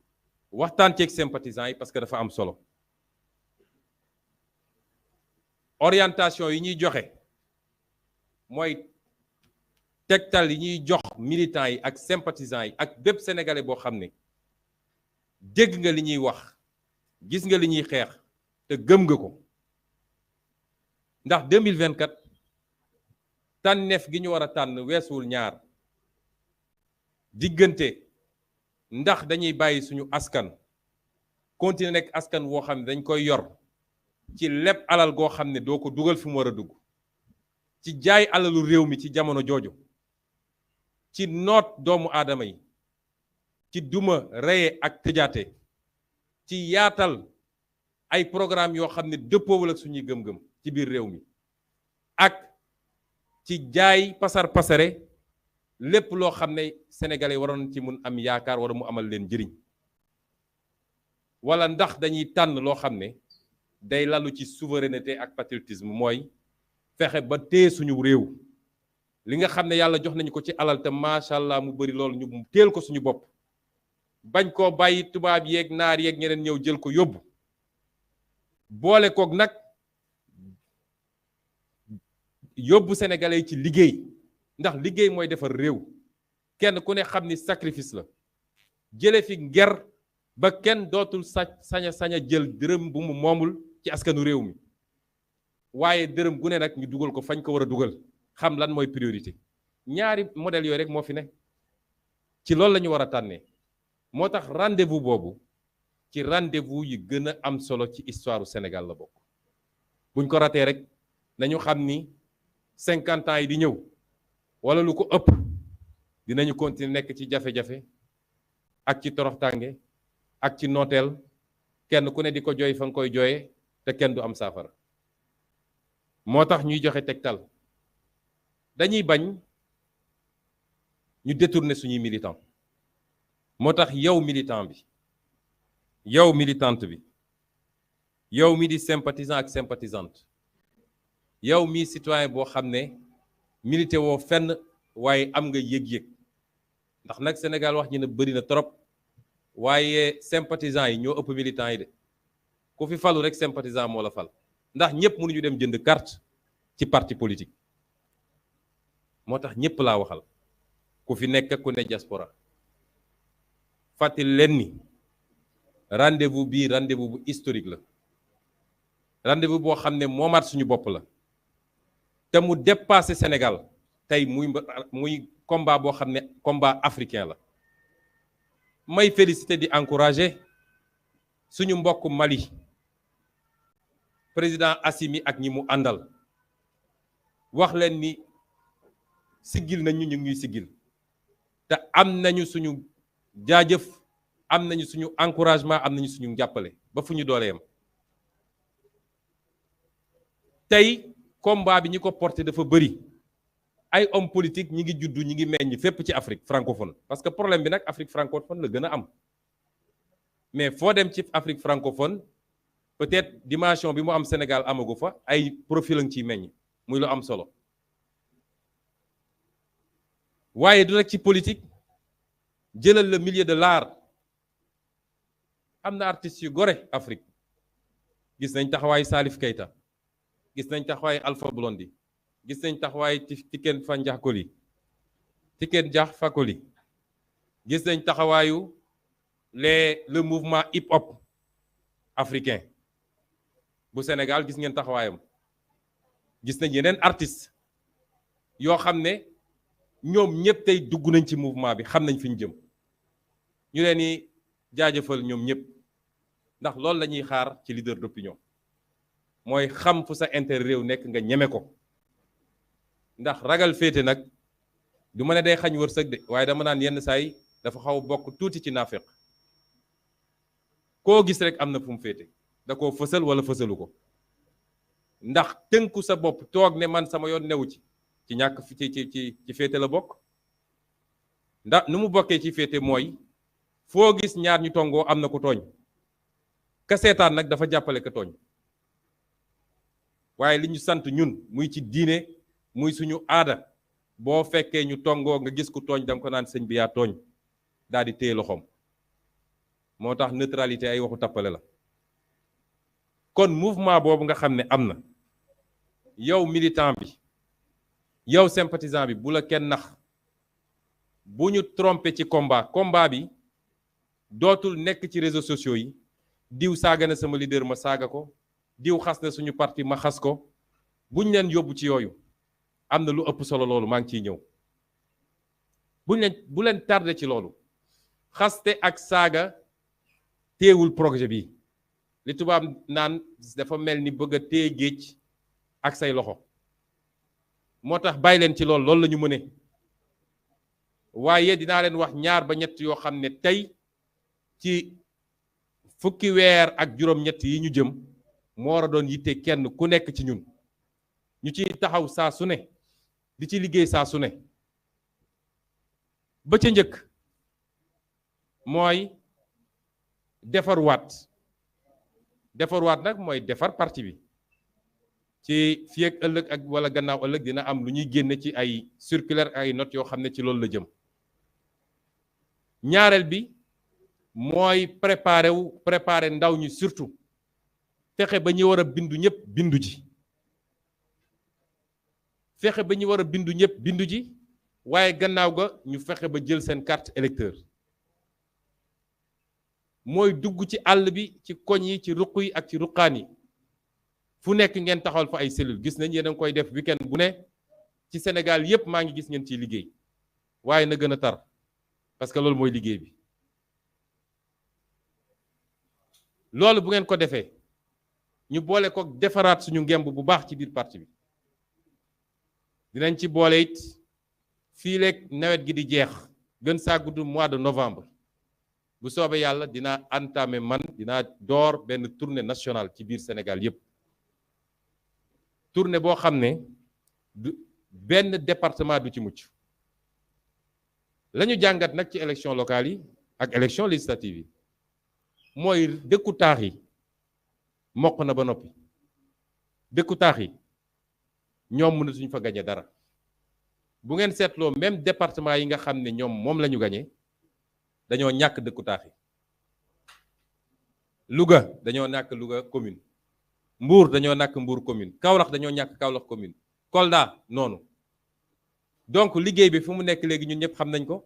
waxtaan ceeg sympathisants yi parce que dafa am solo orientation yi ñuy joxe mooy tegtal yi ñuy jox militants yi ak sympathisants yi ak bépp sénégalais boo xam ne dégg nga li ñuy wax gis nga li ñuy xeex te gëm nga ko ndax 2024 tànneef gi ñu war a tànn weesuwul ñaar diggante ndax dañuy bàyyi suñu askan continuer nekk askan woo xam ne dañ koy yor ci lépp alal goo xam ne doo ko dugal fi mu war a dugg ci jaay alalu réew mi ci jamono jooju ci noot doomu aadama yi ci duma reye ak tëjaate ci yaatal ay programme yoo xam ne dëppoowul ak suñuy gëm-gëm ci biir réew mi ak ci jaay pasar pasare lépp loo xam ne sénégalais waroon ci mun am yaakaar wala mu amal leen njëriñ wala ndax dañuy tànn loo xam ne day lalu ci souveraineté ak patriotisme mooy fexe ba téye suñu réew li nga xam ne yàlla jox nañu ko ci alal te macha allah mu bari loolu ñu teel ko suñu bopp bañ koo bàyyi tubaab yeeg naar yeeg ñeneen ñëw jël ko yóbbu boole koog nag yóbbu sénégalais yi ci liggéey ndax liggéey mooy defar réew kenn ku ne xam ni sacrifice la jële fi nger ba kenn dootul saña jël dërëm bu mu moomul ci askanu réew mi waaye dërëm gu ne nag ñu dugal ko fañ ko war a dugal xam lan mooy priorité ñaari modèle yooyu rek moo fi ne ci loolu la ñu war a tànnee moo tax rendez-vous boobu ci rendez-vous yi gën a am solo ci histoire du Sénégal la bokk buñ ko ratee rek nañu xam ni 50 ans yi di ñëw wala lu ko ëpp dinañu continuer nekk ci jafe-jafe ak ci toroxtànge ak ci nooteel kenn ku ne di ko jooy fa nga koy jooyee te kenn du am saafara moo tax ñuy joxe tegtal dañuy bañ ñu détourner suñuy militant moo tax yow militant bi yow militante bi yow mi di sympathisant ak sympathisante yow mi citoyen boo xam ne milité woo fenn waaye am nga yëg-yëg ndax nag Sénégal wax ñi ne bëri na trop waaye sympathisant yi ñoo ëpp militant yi de ku fi falu rek sympathisant moo la fal ndax ñëpp mënuñu dem jënd carte ci parti politique moo tax ñëpp laa waxal ku fi nekk ku ne diaspora fàttali leen ni rendez-vous bii rendez-vous bu historique la rendez-vous boo xam ne moomaat suñu bopp la te mu dépassé Sénégal tey muy combat boo xam ne combat africain la may féliciter di encourager suñu mbokk Mali président Assimi ak ñi mu àndal wax leen ni siggil nañu ñu ngi siggil te am nañu suñu jaajëf am nañu suñu encouragement am nañu suñu jàppale ba fu ñu dooleem tey combat bi ñi ko porté dafa bëri ay homme politique ñi ngi juddu ñi ngi meññ fépp ci Afrique francophone parce que problème bi nag Afrique francophone la gën a am mais foo dem ci Afrique francophone peut-être dimension bi mu am Sénégal amagu fa ay profil lañ ciy meññ muy lu am solo waaye du rek ci politique jëlal le milieu de l'art am na artistes yu gore Afrique gis nañ taxawaayu Salif Keita gis nañ taxawaayu Alpha Blondy gis nañ taxawaayu Tiken Jah Fakoly gis nañ taxawaayu le mouvement hip hop africain bu Sénégal gis ngeen taxawaayam gis nañ yeneen artistes yoo xam ne ñoom ñëpp tey dugg nañ ci mouvement bi xam nañ fi ñu jëm ñu leen di jaajëfal ñoom ñëpp ndax loolu la ñuy xaar ci leader d'opinion mooy xam fu sa intérêt réew nekk nga ñeme ko ndax ragal féete nag du ma ne day xañ wërsëg de waaye dama naan yenn saa yi dafa xaw bokk tuuti ci naafeq koo gis rek am na fu mu féete da koo fësal wala fësalu ko ndax tënku sa bopp toog ne man sama yoon newu ci ñàkk ci féete la bokk ndax nu mu bokkee ci féete mooy foo gis ñaar ñu tongoo am na ku tooñ ka seetaan nag dafa jàppale ka tooñ waaye li ñu sant ñun muy ci diine muy suñu aada boo fekkee ñu tongoo nga gis ku tooñ danga ko naan sëñ bi yaa tooñ daal di téye loxoom moo tax neutralité ay waxu tappale la kon mouvement boobu nga xam ne am na yow militant bi yow sympathisant bi bu la kenn nax bu ñu trompé ci combat bi dootul nekk ci réseaux sociaux yi diw saaga na sama leader ma saaga ko diw xas na suñu parti ma xas ko buñ leen yóbbu ci yooyu am na lu ëpp solo loolu maa ngi ciy ñëw bu leen tardé ci loolu xaste ak saaga téewul projet bi li tubaab naan dafa mel ni bëgg a téye géej ak say loxo moo tax bàyyi leen ci loolu la ñu mëne waaye dinaa leen wax ñaar ba ñett yoo xam ne tey ci fukki weer ak juróom-ñett yi ñu jëm moo war a doon yitte kenn ku nekk ci ñun ñu ci taxaw saa su ne di ci liggéey saa su ne ba ca njëkk mooy defarwaat nag mooy defar parti bi ci fii ak ëllëg ak wala gannaaw ëllëg dina am lu ñuy génne ci ay circulaire ay notes yoo xam ne ci loolu la jëm ñaareel bi mooy préparer ndaw ñi surtout fexe ba ñu war a bindu ñëpp bindu ji fexe ba ñu war a bindu ñëpp bindu ji waaye gannaaw ga ñu fexe ba jël seen carte électeur mooy dugg ci àll bi ci koñ yi ci ruq yi ak ci ruqaan yi fu nekk ngeen taxawal fa ay cellule gis nañ yéen a ngi koy def weekend bu ne ci Sénégal yépp maa ngi gis ngeen ciy liggéey waaye na gën a tar parce que loolu mooy liggéey bi loolu bu ngeen ko defee ñu boole ko defaraat suñu ngemb bu baax ci biir parti bi dinañ ci boole it fii leeg nawet gi di jeex gën saa gudd mois de novembre bu soobee yàlla dinaa dinaa door benn tournée nationale ci biir Sénégal yépp tournée boo xam ne benn département du ci mucc la ñu jàngat nag ci élection locale yi ak élection législative yi mooy dëkku taax yi mokk na ba noppi dëkku taax yi ñoom mënatuñu fa gañe dara bu ngeen seetloo même département yi nga xam ne ñoom moom la ñu gañe dañoo ñàkk dëkku taax yi Louga dañoo ñàkk Louga commune Mbour dañoo ñàkk Mbour commune Kaolack dañoo ñàkk Kaolack commune Kolda noonu donc liggéey bi fu mu nekk léegi ñun ñëpp xam nañ ko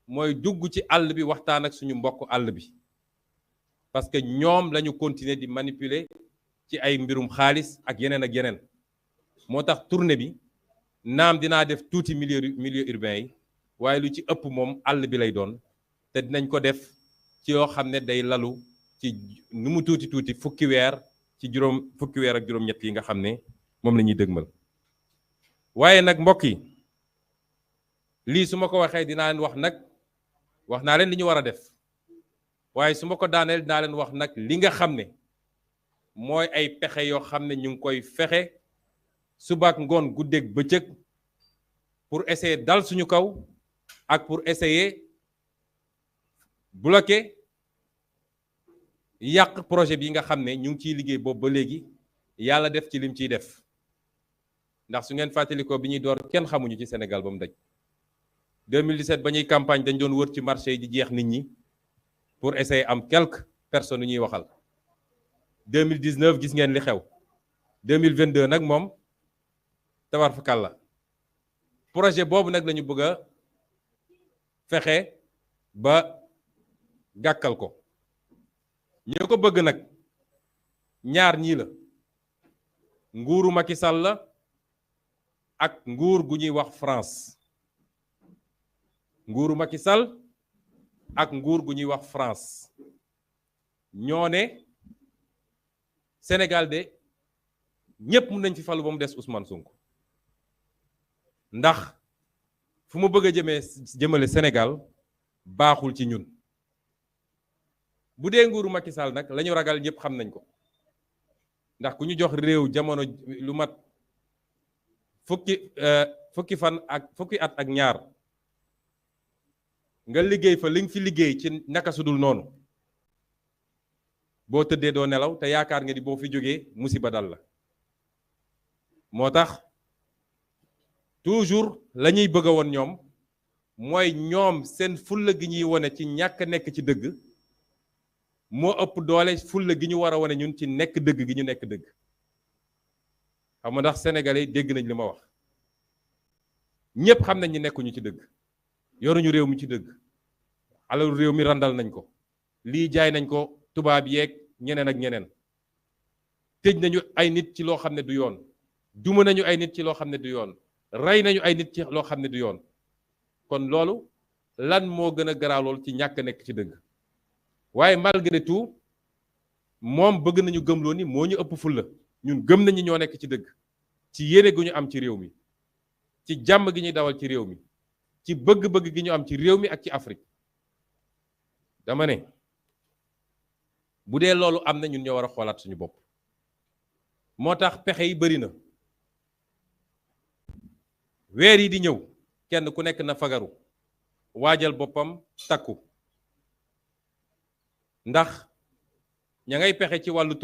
mooy dugg ci àll bi waxtaan ak suñu mbokk àll bi parce que ñoom lañu continuer di manipuler ci ay mbirum xaalis ak yeneen moo tax tournée bi naam dinaa def tuuti milieu urbain yi waaye lu ci ëpp moom àll bi lay doon te dinañ ko def ci yoo xam ne day lalu ci nu mu tuuti fukki weer ak juróom-ñett yi nga xam ne moom la ñuy dëgmal waaye nag mbokk yi lii su ma ko waxee dinaa leen wax naa leen li ñu war a def waaye su ma ko daaneel dinaa leen wax nag li nga xam ne mooy ay pexe yoo xam ne ñu ngi koy fexe subaak ngoon guddeeg bëccëg pour essayer dal suñu kaw ak pour essayer bloquer yàq projet bi nga xam ne ñu ngi ciy liggéey boobu ba léegi yàlla def ci lim ciy def ndax su ngeen fàttalikoo bi ñuy door kenn xamuñu ci Sénégal ba mu daj 2017 ba ñuy campagne dañ doon wër ci marché yi di jeex nit ñi pour essayer am quelques personnes yu ñuy waxal 2019 gis ngeen li xew 2022 nag moom tabarfakal la projet boobu nag lañu bëgg a fexe ba gàkkal ko ñoo ko bëgg nag ñaar ñii la nguuru Macky Sall la ak nguur gu ñuy wax France nguuru Macky Sall ak nguur gu ñuy wax France ñoo ne Sénégal de ñépp mën nañ fi falu ba mu des Ousmane Sonko ndax fu mu bëgg a jëmale Sénégal baaxul ci ñun bu dee nguuru Macky Sall nag la ñu ragal ñëpp xam nañ ko ndax ku ñu jox réew jamono lu mat fukki at ak ñaar nga liggéey fa li nga fi liggéey ci naka sudul noonu boo tëddee doo nelaw te yaakaar nga di boo fi jógee musiba dal la moo tax toujours la ñuy bëgg a woon ñoom mooy ñoom seen fulla gi ñuy wone ci ñàkk nekk ci dëgg moo ëpp doole fulla gi ñu war a wone ñun ci nekk dëgg gi ñu nekk dëgg xam nga ndax sénégalais dégg nañ li ma wax ñépp xam nañ ni nekkuñu ci dëgg yoruñu réew mi ci dëgg alalu réew mi randal nañ ko lii jaay nañ ko tubaab yeeg ñeneen ak ñeneen tëj nañu ay nit ci loo xam ne du yoon duma nañu ay nit ci loo xam ne du yoon rey nañu ay nit ci loo xam ne du yoon kon loolu lan moo gën a garaaw lool ci ñàkk nekk ci dëgg waaye malgré tout moom bëgg nañu gëmloo ni moo ñu ëpp fulla ñun gëm nañu ñoo nekk ci dëgg ci yéene gu ñu am ci réew mi ci jàmm gi ñuy dawal ci réew mi ci bëgg-bëgg gi ñu am ci réew mi ak ci Afrique dama ne bu dee loolu am na ñun ñoo war a xoolaat suñu bopp moo tax pexe yi bari na weer yi di ñëw kenn ku nekk na fagaru waajal boppam takku ndax ña ngay pexe ci wàllu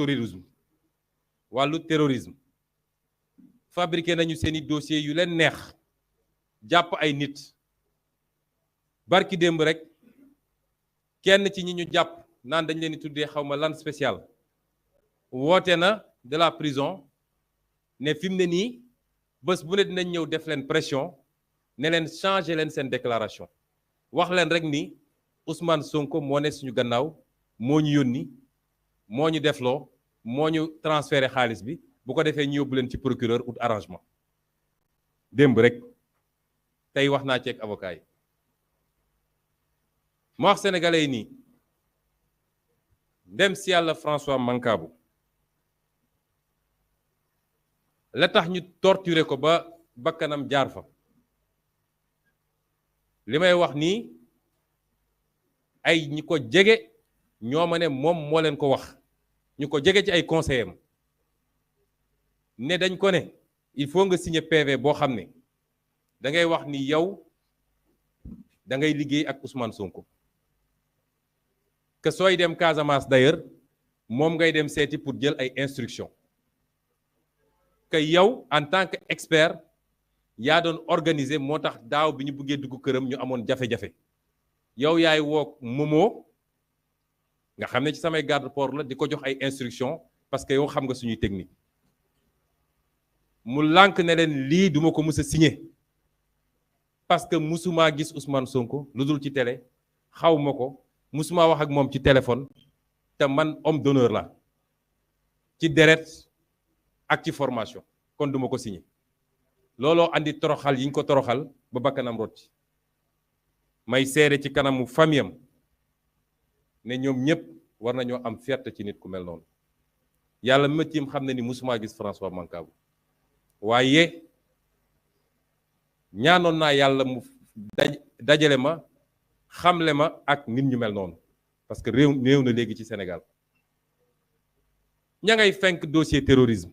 terrorisme fabriqué nañu seeni dossier yu leen neex jàpp ay nit barki démb rek kenn ci ñi ñu jàpp naan dañ leen di tuddee xawma lan spécial woote na de la prison ne fi mu ne nii bés bu ne dinañ ñëw def leen pression ne leen changer leen seen déclaration wax leen rek ni Ousmane Sonko moo ne suñu gannaaw moo ñu yónni moo ñu defloo moo ñu transféré xaalis bi bu ko defee ñu yóbbu leen ci procureur ou arrangement démb rek tey wax naa ci ak avocat yi ma wax sénégalais yi nii ndem si yàlla François Mancabou la tax ñu torturer ko ba bakkanam jaar fa li may wax nii ay ñi ko jege ñoo ma ne moom moo leen ko wax ñu ko jege ci ay conseillers am ne dañ ko ne il faut nga signer PV boo xam ne da ngay wax ni yow da ngay liggéey ak Ousmane Sonko que sooy dem Casamance d'ailleurs moom ngay dem seeti pour jël ay instructions que yow en tant que expert yaa doon organiser moo tax daaw bi ñu bëggee dugg këram ñu amoon jafe-jafe yow yaay woo Momo nga xam ne ci samay garde port la di ko jox ay instructions parce que yow xam nga suñuy technique mu lànk ne leen lii duma ko mus a signer parce que musumaa gis Ousmane Sonko lu dul ci télé xaw ma ko musumaa wax ak moom ci téléphone te man homme d'honneur la ci deret ak ci formation kon duma ko signer looloo andi toroxal yi ñu ko toroxal ba bakkanam rotti may seede ci kanamu famiyam ne ñoom ñëpp war nañoo am fierté ci nit ku mel noonu yàlla mi ma tiim xam ne ni musumaa gis François Mancabou waaye ñaanoon naa yàlla mu dajale ma xamle ma ak nit ñu mel noonu parce que néew na léegi ci Sénégal ña ngay fenk dossier terrorisme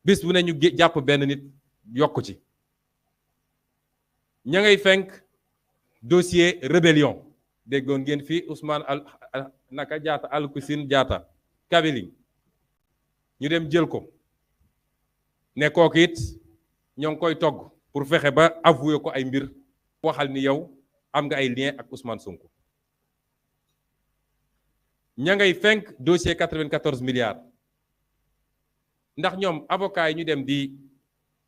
bis bu ne ñu jàpp benn nit yokku ci ña ngay fenk dossier rébellion déggoon ngeen fii Ousmane naka Diatta Alcoussine Diatta Kabiling ñu dem jël ko ne kooku it ñoo ngi koy togg pour fexe ba avouer ko ay mbir waxal ni yow am nga ay lien ak Ousmane Sonko ña ngay fenk dossier 94 milliards ndax ñoom avocat yi ñu dem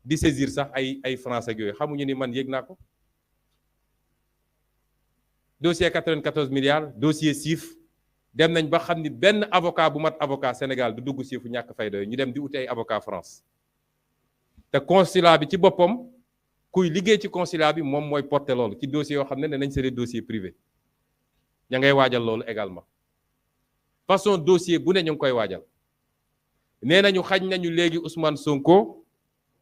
di saisir sax ay français ak yooyu xamuñu ni man yëg naa ko dossier 94 milliards dossier siif dem nañ ba xam ni benn avocat bu mat avocat Sénégal du dugg siifu ñàkk fayda ñu dem di uti ay avocat France te consulat bi ci boppam kuy liggéey ci consulat bi moom mooy porter loolu ci dossier yoo xam ne nañ c'est des dossiers privés ña ngay waajal loolu également façon dossier bu ne ñu ngi koy waajal nee nañu xañ nañu léegi Ousmane Sonko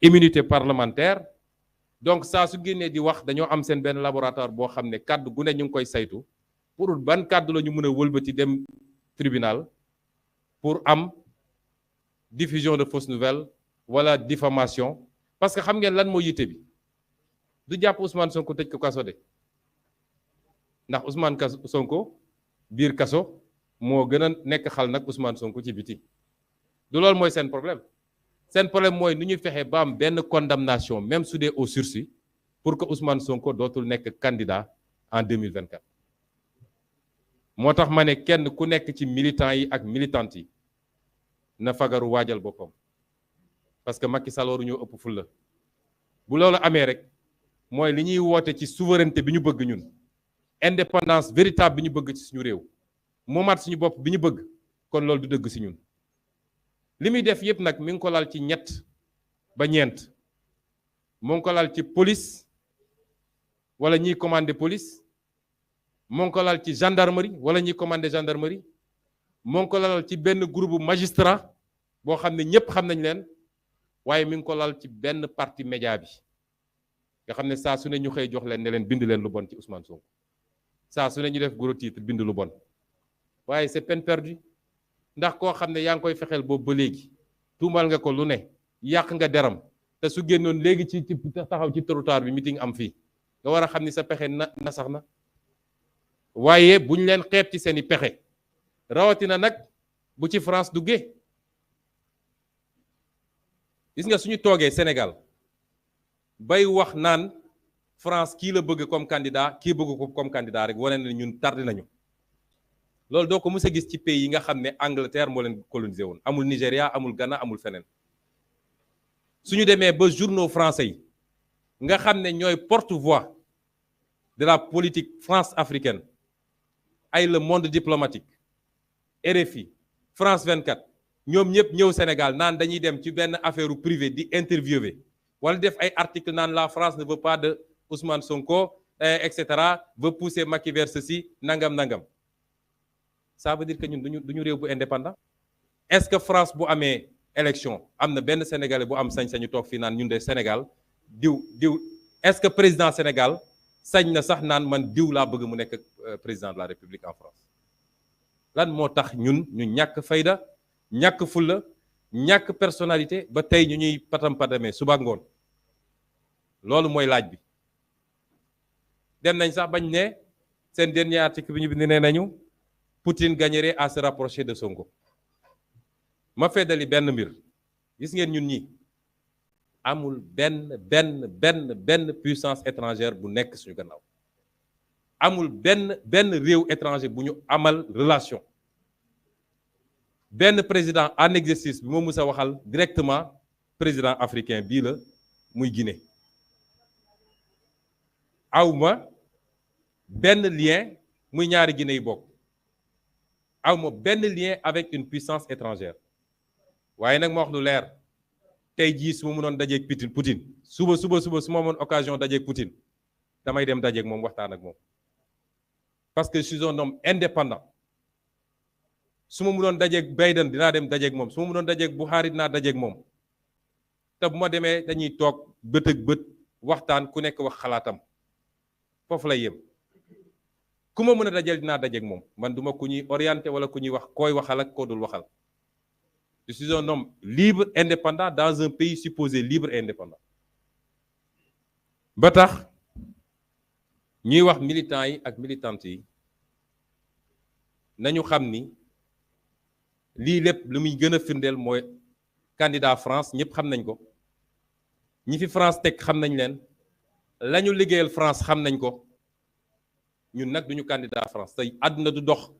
immunité parlementaire donc saa su génnee di wax dañoo am seen benn laboratoire boo xam ne kàddu gu ne ñu ngi koy saytu pour ban kàddu la ñu mën a wëlbati dem tribunal pour am diffusion de fausses nouvelles wala diffamation parce que xam ngeen lan moo yitte bi du jàpp Ousmane Sonko tëj ko kaso de ndax Ousmane Sonko biir kaso moo gën a nekk xal nag Ousmane Sonko ci biti du loolu mooy seen problème mooy nu ñuy fexe ba am benn condamnation même su dee au sursis pour que Ousmane Sonko dootul nekk candidat en 2024 moo tax ma ne kenn ku nekk ci militants yi ak militantes yi na fagaru waajal boppam parce que Macky Sall waru ñoo ëpp fulla bu loolu amee rek mooy li ñuy woote ci souveraineté bi ñu bëgg ñun indépendance véritable bi ñu bëgg ci suñu réew moomaat suñu bopp bi ñu bëgg kon loolu du dëgg ci ñun li muy def yépp nag mi ngi ko lal ci ñett ba ñeent mu ngi ko lal ci police wala ñiy commander police mu ngi ko lal ci gendarmerie wala ñiy commander gendarmerie mu ngi ko lal ci benn groupe magistrat boo xam ne ñépp xam nañ leen waaye mi ngi ko lal ci benn parti média bi nga xam ne saa su ne ñu xëy jox leen ne leen bind leen lu bon ci Ousmane Sonko saa su ne ñu def gros titre bind lu bon waaye c'est peine perdue ndax koo xam ne yaa ngi koy fexeel boobu ba léegi tuumal nga ko lu ne yàq nga deram te su génnoon léegi ci taxaw ci trottoir bi meeting am fii nga war a xam ni sa pexe na sax na waaye buñ leen xeeb ci seeni pexe rawatina nag bu ci France duggee gis nga suñu toogee Sénégal bay wax naan France kii la bëgg comme candidat kii bëgg ko comme candidat rek wane na ñun tardé nañu loolu doo ko mës a gis ci pays yi nga xam ne Angleterre moo leen colonisé woon amul Nigéria amul Ghana amul feneen suñu demee ba journaux français yi nga xam ne ñooy porte-voix de la politique France-africaine ay Le Monde diplomatique RFI France 24 ñoom ñëpp ñëw Sénégal naan dañuy dem ci benn affaire privée di interviewer wala def ay article naan la France ne veut pas de Ousmane Sonko et cetera veut pousser Macky vers ceci nangam. Ça veut dire que ñun duñu réew bu indépendant est-ce que France bu amee élection am na benn sénégalais bu am sañ-sañu toog fii naan ñun de Sénégal diw est-ce que président Sénégal sañ na sax naan man diw laa bëgg mu nekk président de la République en France lan moo tax ñun ñu ñàkk fayda ñàkk fulla ñàkk personnalité ba tey ñu ñuy patam-patamee suba ngoon loolu mooy laaj bi dem nañ sax bañ ne seen dernier article bi ñu bind nee nañu Poutine gagnerait à se rapprocher de Sonko ma feddali benn mbir gis ngeen ñun ñi amul benn puissance étrangère bu nekk suñu gannaaw amul benn réew étranger bu ñu amal relation benn président en exercice bi moo mus a waxal directement président africain bii la muy Guinée awma benn lien muy ñaari Guinée yi bokk awma benn lien avec une puissance étrangère waaye nag ma wax lu leer tey jii su ma mënoon dajeeg Poutine suba su ma amoon occasion dajeeg Poutine damay dem dajeeg moom waxtaan ak moom parce que je suis un homme indépendant su ma mënoon dajeeg Biden dinaa dem dajeeg moom su ma mënoon dajeeg Buhari dinaa dajeeg moom te bu ma demee dañuy toog bët ak bët waxtaan ku nekk wax xalaatam foofu lay yem ku ma mën a dajeel dinaa dajeeg moom man duma ku ñuy orienté wala ku ñuy wax koy waxal ak koo dul waxal je suis un homme libre indépendant dans un pays supposé libre et indépendant ba tax ñuy wax militants yi ak militantes yi nañu xam ni lii lépp lu muy gën a firndeel mooy candidat France ñëpp xam nañ ko ñi fi France teg xam nañ leen la ñu liggéeyal France xam nañ ko ñun nag duñu candidat France tey àdduna du dox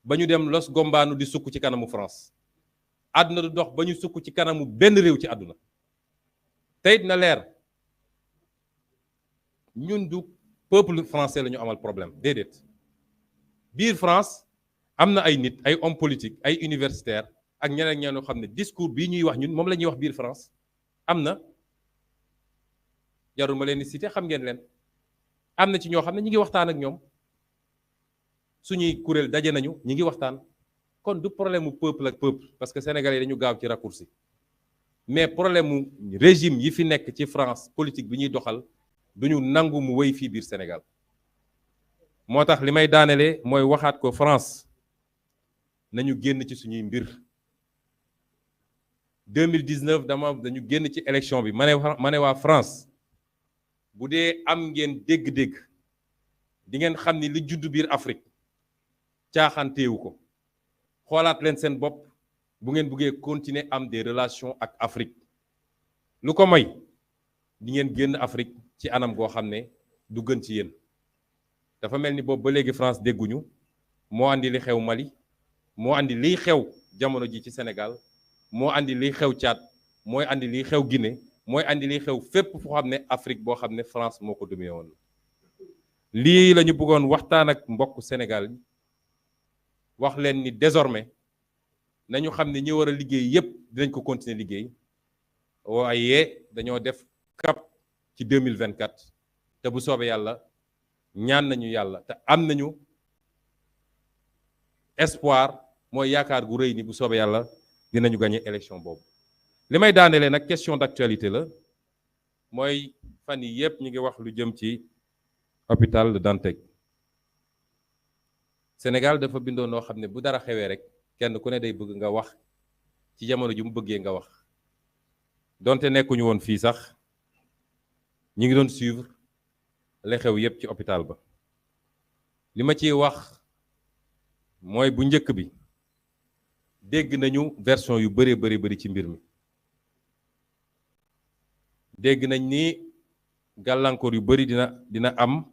ba ñu dem Los Gombaanu di sukk ci kanamu France àdduna du dox ba ñu sukk ci kanamu benn réew ci àdduna tey na leer ñun du peuple français la ñu amal problème déedéet biir France am na ay nit ay hommes politiques ay universitaires ak ñeneen ñoo xam ne discours bii ñuy wax ñun moom la ñuy wax biir France am na jarul ma leen di cité xam ngeen leen am na ci ñoo xam ne ñi ngi waxtaan ak ñoom suñuy kuréel daje nañu ñi ngi waxtaan kon du problème mu peuple ak peuple parce que sénégalais dañu gaaw ci raccourci mais problème mu régime yi fi nekk ci France politique bi ñuy doxal duñu nangu mu wéy fii biir Sénégal moo tax li may daanelee mooy waxaat ko France nañu génn ci suñuy mbir 2019 dañu génn ci élection bi ma ne waa France bu dee am ngeen dégg-dégg di ngeen xam ni li juddu biir Afrique caaxanteewu ko xoolaat leen seen bopp bu ngeen buggee continuer am des relations ak Afrique lu ko moy di ngeen génn Afrique ci anam goo xam ne du gën ci yéen dafa mel ni boobu ba léegi France dégguñu moo andi li xew Mali moo andi liy xew jamono ji ci Sénégal moo andi liy xew Tchad mooy andi liy xew Guinée mooy andi liy xew fépp foo xam ne Afrique boo xam ne France moo ko dominé woon lii la ñu bëggoon waxtaan ak mbokk Sénégal wax leen ni désormais nañu xam ne ñi war a liggéey yépp dinañ ko continuer liggéey waaye dañoo def cap ci 2024 te bu soobee yàlla ñaan nañu yàlla te am nañu espoir mooy yaakaar gu rëy ni bu soobee yàlla dinañu gagner élection boobu li may daanelee nag question d'actualité la mooy fan yi yépp ñu ngi wax lu jëm ci hôpital de Dantec Sénégal dafa bindoo noo xam ne bu dara xewee rek kenn ku ne day bëgg nga wax ci jamono ji mu bëggee nga wax donte nekkuñu woon fii sax ñi ngi doon suivre li xew yépp ci hôpital ba li ma ciy wax mooy bu njëkk bi dégg nañu version yu bari ci mbir mi dégg nañ ni gàllankoor yu bari dina am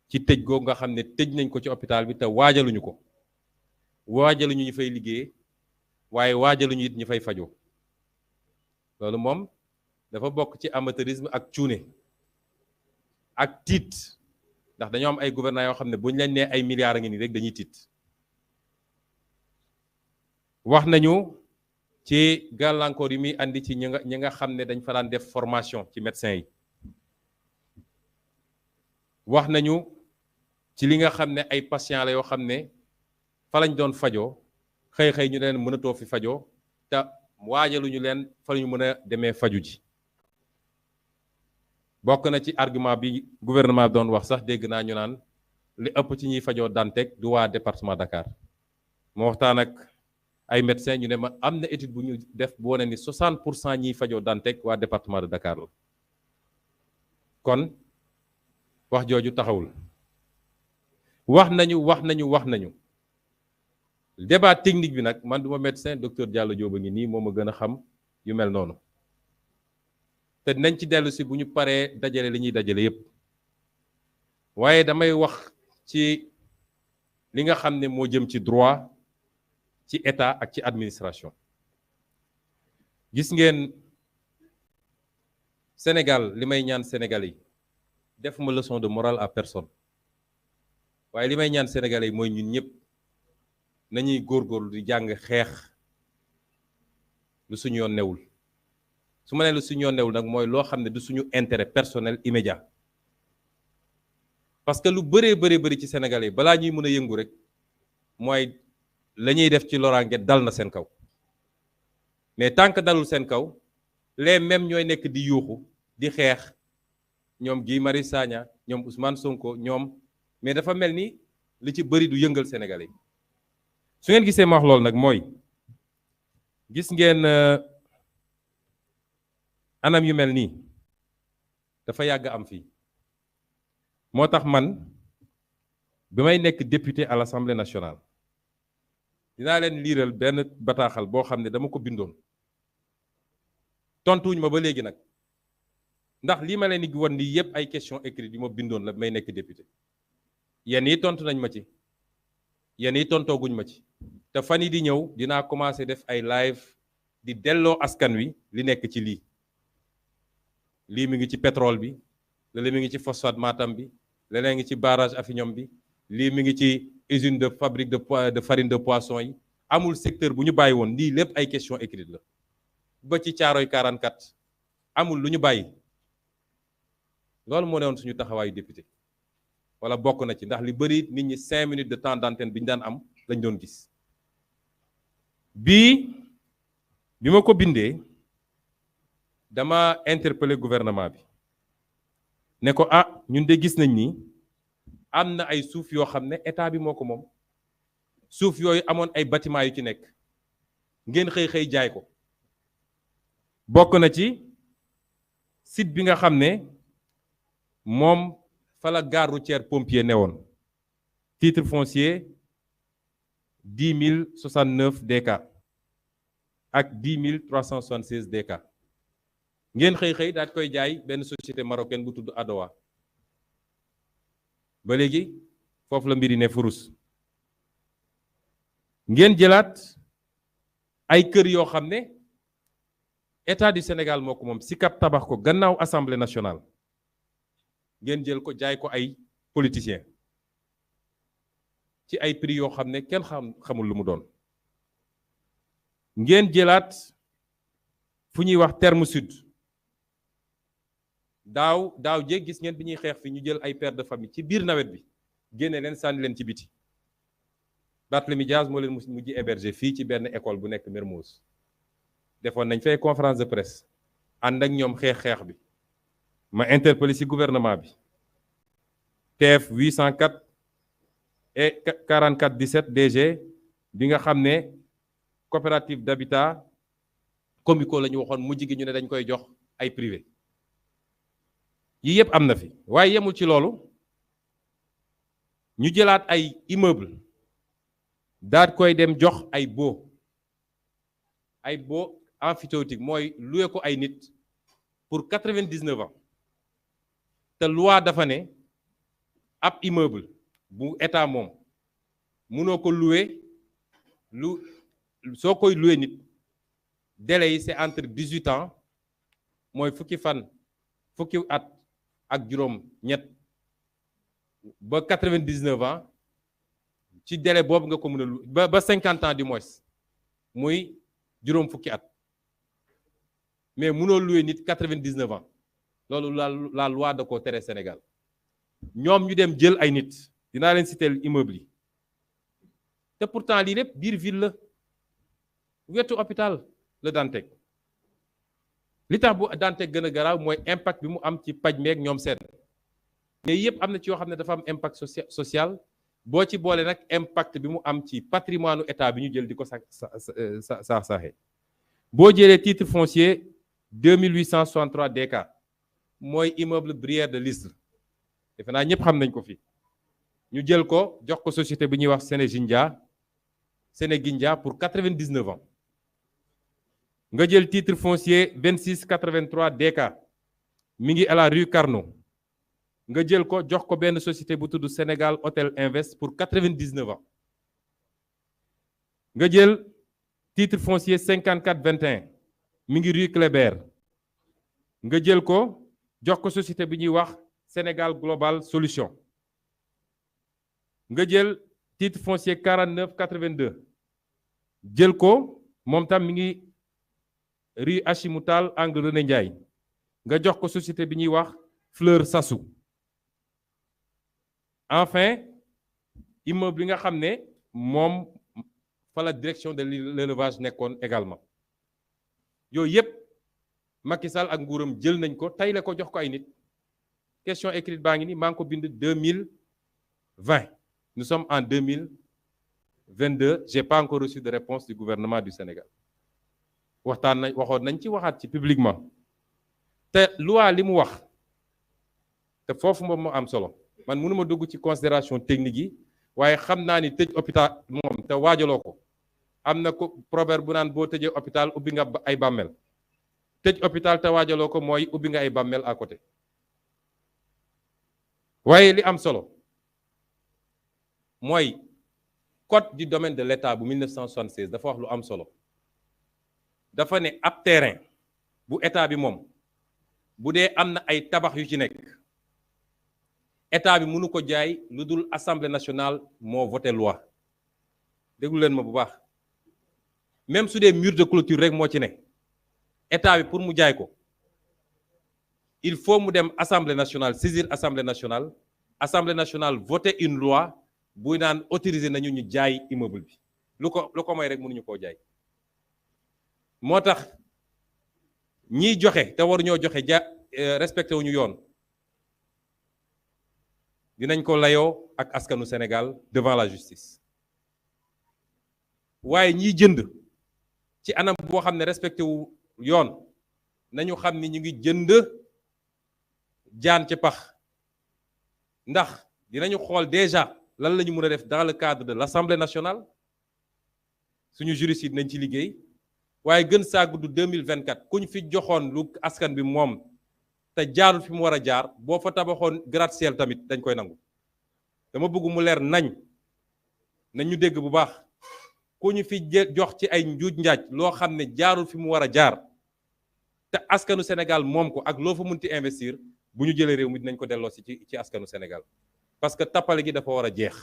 ci tëj googu nga xam ne tëj nañ ko ci hôpital bi te waajaluñu ko waajaluñu ñu fay liggéey waaye waajaluñu it ñu fay fajoo loolu moom dafa bokk ci amateurisme ak cuune ak tiit ndax dañoo am ay gouvernants yoo xam ne bu ñu leen nee ay milliards a ngi nii rek dañuy tiit wax nañu ci gàllankoor yi muy andi ci ñi nga xam ne dañ fa daan def formation ci médecins yi wax nañu ci li nga xam ne ay patients la yoo xam ne fa lañ doon fajoo xëy ñu leen mënatoo fi fajoo te waajaluñu leen fa lañu mën a demee faju ji bokk na ci argument bi gouvernement doon wax sax dégg naa ñu naan li ëpp ci ñuy fajoo Dantec du waa département Dakar moo waxtaan ak ay médecins ñu ne ma am na étude bu ñu def bu wane ni 60% ñiy fajoo Dantec waa département de Dakar la kon wax jooju taxawul wax nañu débat technique bi nag man duma médecin docteur Diallo Diop a ngi nii moo ma gën a xam yu mel noonu te nañ ci dellu si bu ñu paree dajale li ñuy dajale yépp waaye damay wax ci li nga xam ne moo jëm ci droit ci état ak ci administration gis ngeen Sénégal li may ñaan Sénégalais yi def ma leçon de morale à personne waaye li may ñaan Sénégalais yi mooy ñun ñëpp nañuy góorgóorlu di jàng xeex lu suñu yoon newul su ma nee lu suñu yoon newul nag mooy loo xam ne du suñu intérêt personnel immédiat parce que lu bëree ci Sénégalais yi balaa ñuy mën a yëngu rek mooy la ñuy def ci loraange dal na seen kaw mais tant que dalul seen kaw les mêmes ñooy nekk di yuuxu di xeex ñoom Guy Marius Sagna ñoom Ousmane Sonko ñoom mais dafa mel ni li ci bëri du yëngal Sénégalais yi su ngeen gisee ma wax loolu nag mooy gis ngeen anam yu mel nii dafa yàgg am fii moo tax man bi may nekk député à l'Assemblée nationale dinaa leen liiral benn bataaxal boo xam ne dama ko bindoon tontuwuñ ma ba léegi nag ndax lii ma leen di wan nii yëpp ay question écrite yu ma bindoon la may nekk député yenn yi tontu nañ ma ci yenn yi tontooguñ ma ci te fan yi di ñëw dinaa commencer def ay live di delloo askan wi li nekk ci lii mi ngi ci pétrole bi lii mi ngi ci phosphate Matam bi leneen ngi ci barrage Affiniam bi lii mi ngi ci usine de fabrique de farine de poisson yi amul secteur bu ñu bàyyi woon lii lépp ay question écrite la ba ci Caaroy 44 amul lu ñu bàyyi loolu moo ne woon suñu taxawaayu député wala bokk na ci ndax li bëri nit ñi 5 minutes de temps d'antenne bi ñu daan am lañ doon gis bi ma ko bindee dama interpeller gouvernement bi ne ko ñun de gis nañ ni am na ay suuf yoo xam ne état bi moo ko moom suuf yooyu amoon ay bâtiment yu ci nekk ngeen xëy jaay ko bokk na ci site bi nga xam ne moom fa la gare routière pompier newoon titre foncier 10 069 DK ak 10 376 DK ngeen xëy daal koy jaay benn société marocaine bu tudd Adowa ba léegi foofu la mbiri ne furus ngeen jëlaat ay kër yoo xam ne état du Sénégal moo ko moom Sicap tabax ko gannaaw assemblée nationale ngeen jël ko jaay ko ay politiciens ci ay prix yoo xam ne kenn xamul lu mu doon ngeen jëlaat fu ñuy wax terme sud daaw jéeg gis ngeen bi ñuy xeex fi ñu jël ay pères de famille ci biir nawet bi génne leen sànni leen ci biti Barthélémy Dias moo leen mujj héberger fii ci benn école bu nekk Mermoz defoon nañ fay conférence de presse ànd ak ñoom xeex bi ma interpellé ci gouvernement bi TF 804 et 44 17 DG bi nga xam ne coopérative d'habitat Comico la ñu waxoon mujj gi ñu ne dañ koy jox ay privé yii yëpp am na fi waaye yemul ci loolu ñu jëlaat ay immeuble daat koy dem jox ay baux emphytéotique mooy loué ko ay nit pour 99 ans te loi dafa ne ab immeuble bu état moom mënoo ko loué soo koy loué nit délai yi c'est entre 18 ans mooy fukki at ak juróom ñett ba 99 ans ci délai boobu nga ko mën a loué ba 50 ans du moins muy juróom fukki at mais mënoo loué nit 99 ans loolu la loi da ko tere Sénégal ñoom ñu dem jël ay nit dinaa leen citer immeuble yi te pourtant lii lépp biir ville la wetu hôpital la Dantec li tax bu Dantec gën a garaaw mooy impact bi mu am ci paj meeg ñoom seen mais yëpp am na ci yoo xam ne dafa am impact social boo ci boole nag impact bi mu am ci patrimoine état bi ñu jël di ko saaxee boo jëlee titre foncier 2863 DK mooy immeuble Brière de l'Isle defe naa ñëpp xam nañ ko fi ñu jël ko jox ko société bi ñuy wax Sénégindia pour 99 ans nga jël titre foncier 2683 DK mi ngi à la rue Carnot nga jël ko jox ko benn société bu tudd Sénégal Hôtel Invest pour 99 ans nga jël titre foncier 5421 mi ngi rue Kléber nga jël ko jox ko société bi ñuy wax Sénégal Global Solution nga jël titre foncier 4982 jël ko moom tam mi ngi rue Hachimoutal angle René Ndiaye nga jox ko société bi ñuy wax Fleur Sassou enfin immeuble bi nga xam ne moom fa la direction de l'élevage nekkoon également yooyu yëpp Macky Sall ak nguuram jël nañ ko tey la ko jox ko ay nit question écrite baa ngi ni maa ngi ko bind 2020 nous sommes en 2022 j'ai pas encore reçu de réponse du gouvernement du Sénégal waxoon nañ ci waxaat ci publiquement te loi li mu wax te foofu moom moo am solo man mënuma dugg ci considération technique yi waaye xam naa ni tëj hôpital moom te waajaloo ko am na ko proverbe bu naan boo tëjee hôpital ubbi nga ay bàmmeel tëj hôpital te waajaloo ko mooy ubbi nga ay bàmmeel à côté. waaye li am solo mooy code du domaine de l'État bu 1976 dafa wax lu am solo dafa ne ab terrain bu état bi moom bu dee am na ay tabax yu ci nekk état bi mënu ko jaay lu dul assemblée nationale moo voté loi déglu leen ma bu baax même su dee mur de clôture rek moo ci ne état bi pour mu jaay ko il faut mu dem assemblée nationale saisir assemblée nationale voter une loi buy naan autoriser nañu ñu jaay immeuble bi lu ko may rek mënuñu koo jaay moo tax ñiy joxe te waruñoo joxe respecté wuñu yoon dinañ ko layoo ak askanu Sénégal devant la justice waaye ñiy jënd ci anam boo xam ne respecté wu yoon nañu xam ni ñu ngi jënd jaan ci pax ndax dinañu xool déjà lan la ñu mën a def dans le cadre de l'Assemblée nationale suñu juriste yi nañ ci liggéey waaye gën saa gudd 2024 kuñ fi joxoon lu askan bi moom te jaarul fi mu war a jaar boo fa tabaxoon gratte-ciel tamit dañ koy nangu dama bëgg mu leer nañ ñu dégg bu baax ku ñu fi jox ci ay njuuj njaaj loo xam ne jaarul fi mu war a jaar te askanu Sénégal moom ko ak loo fa munti investir bu ñu jëlee réew mi dinañ ko delloo ci askanu Sénégal parce que tappale gi dafa war a jeex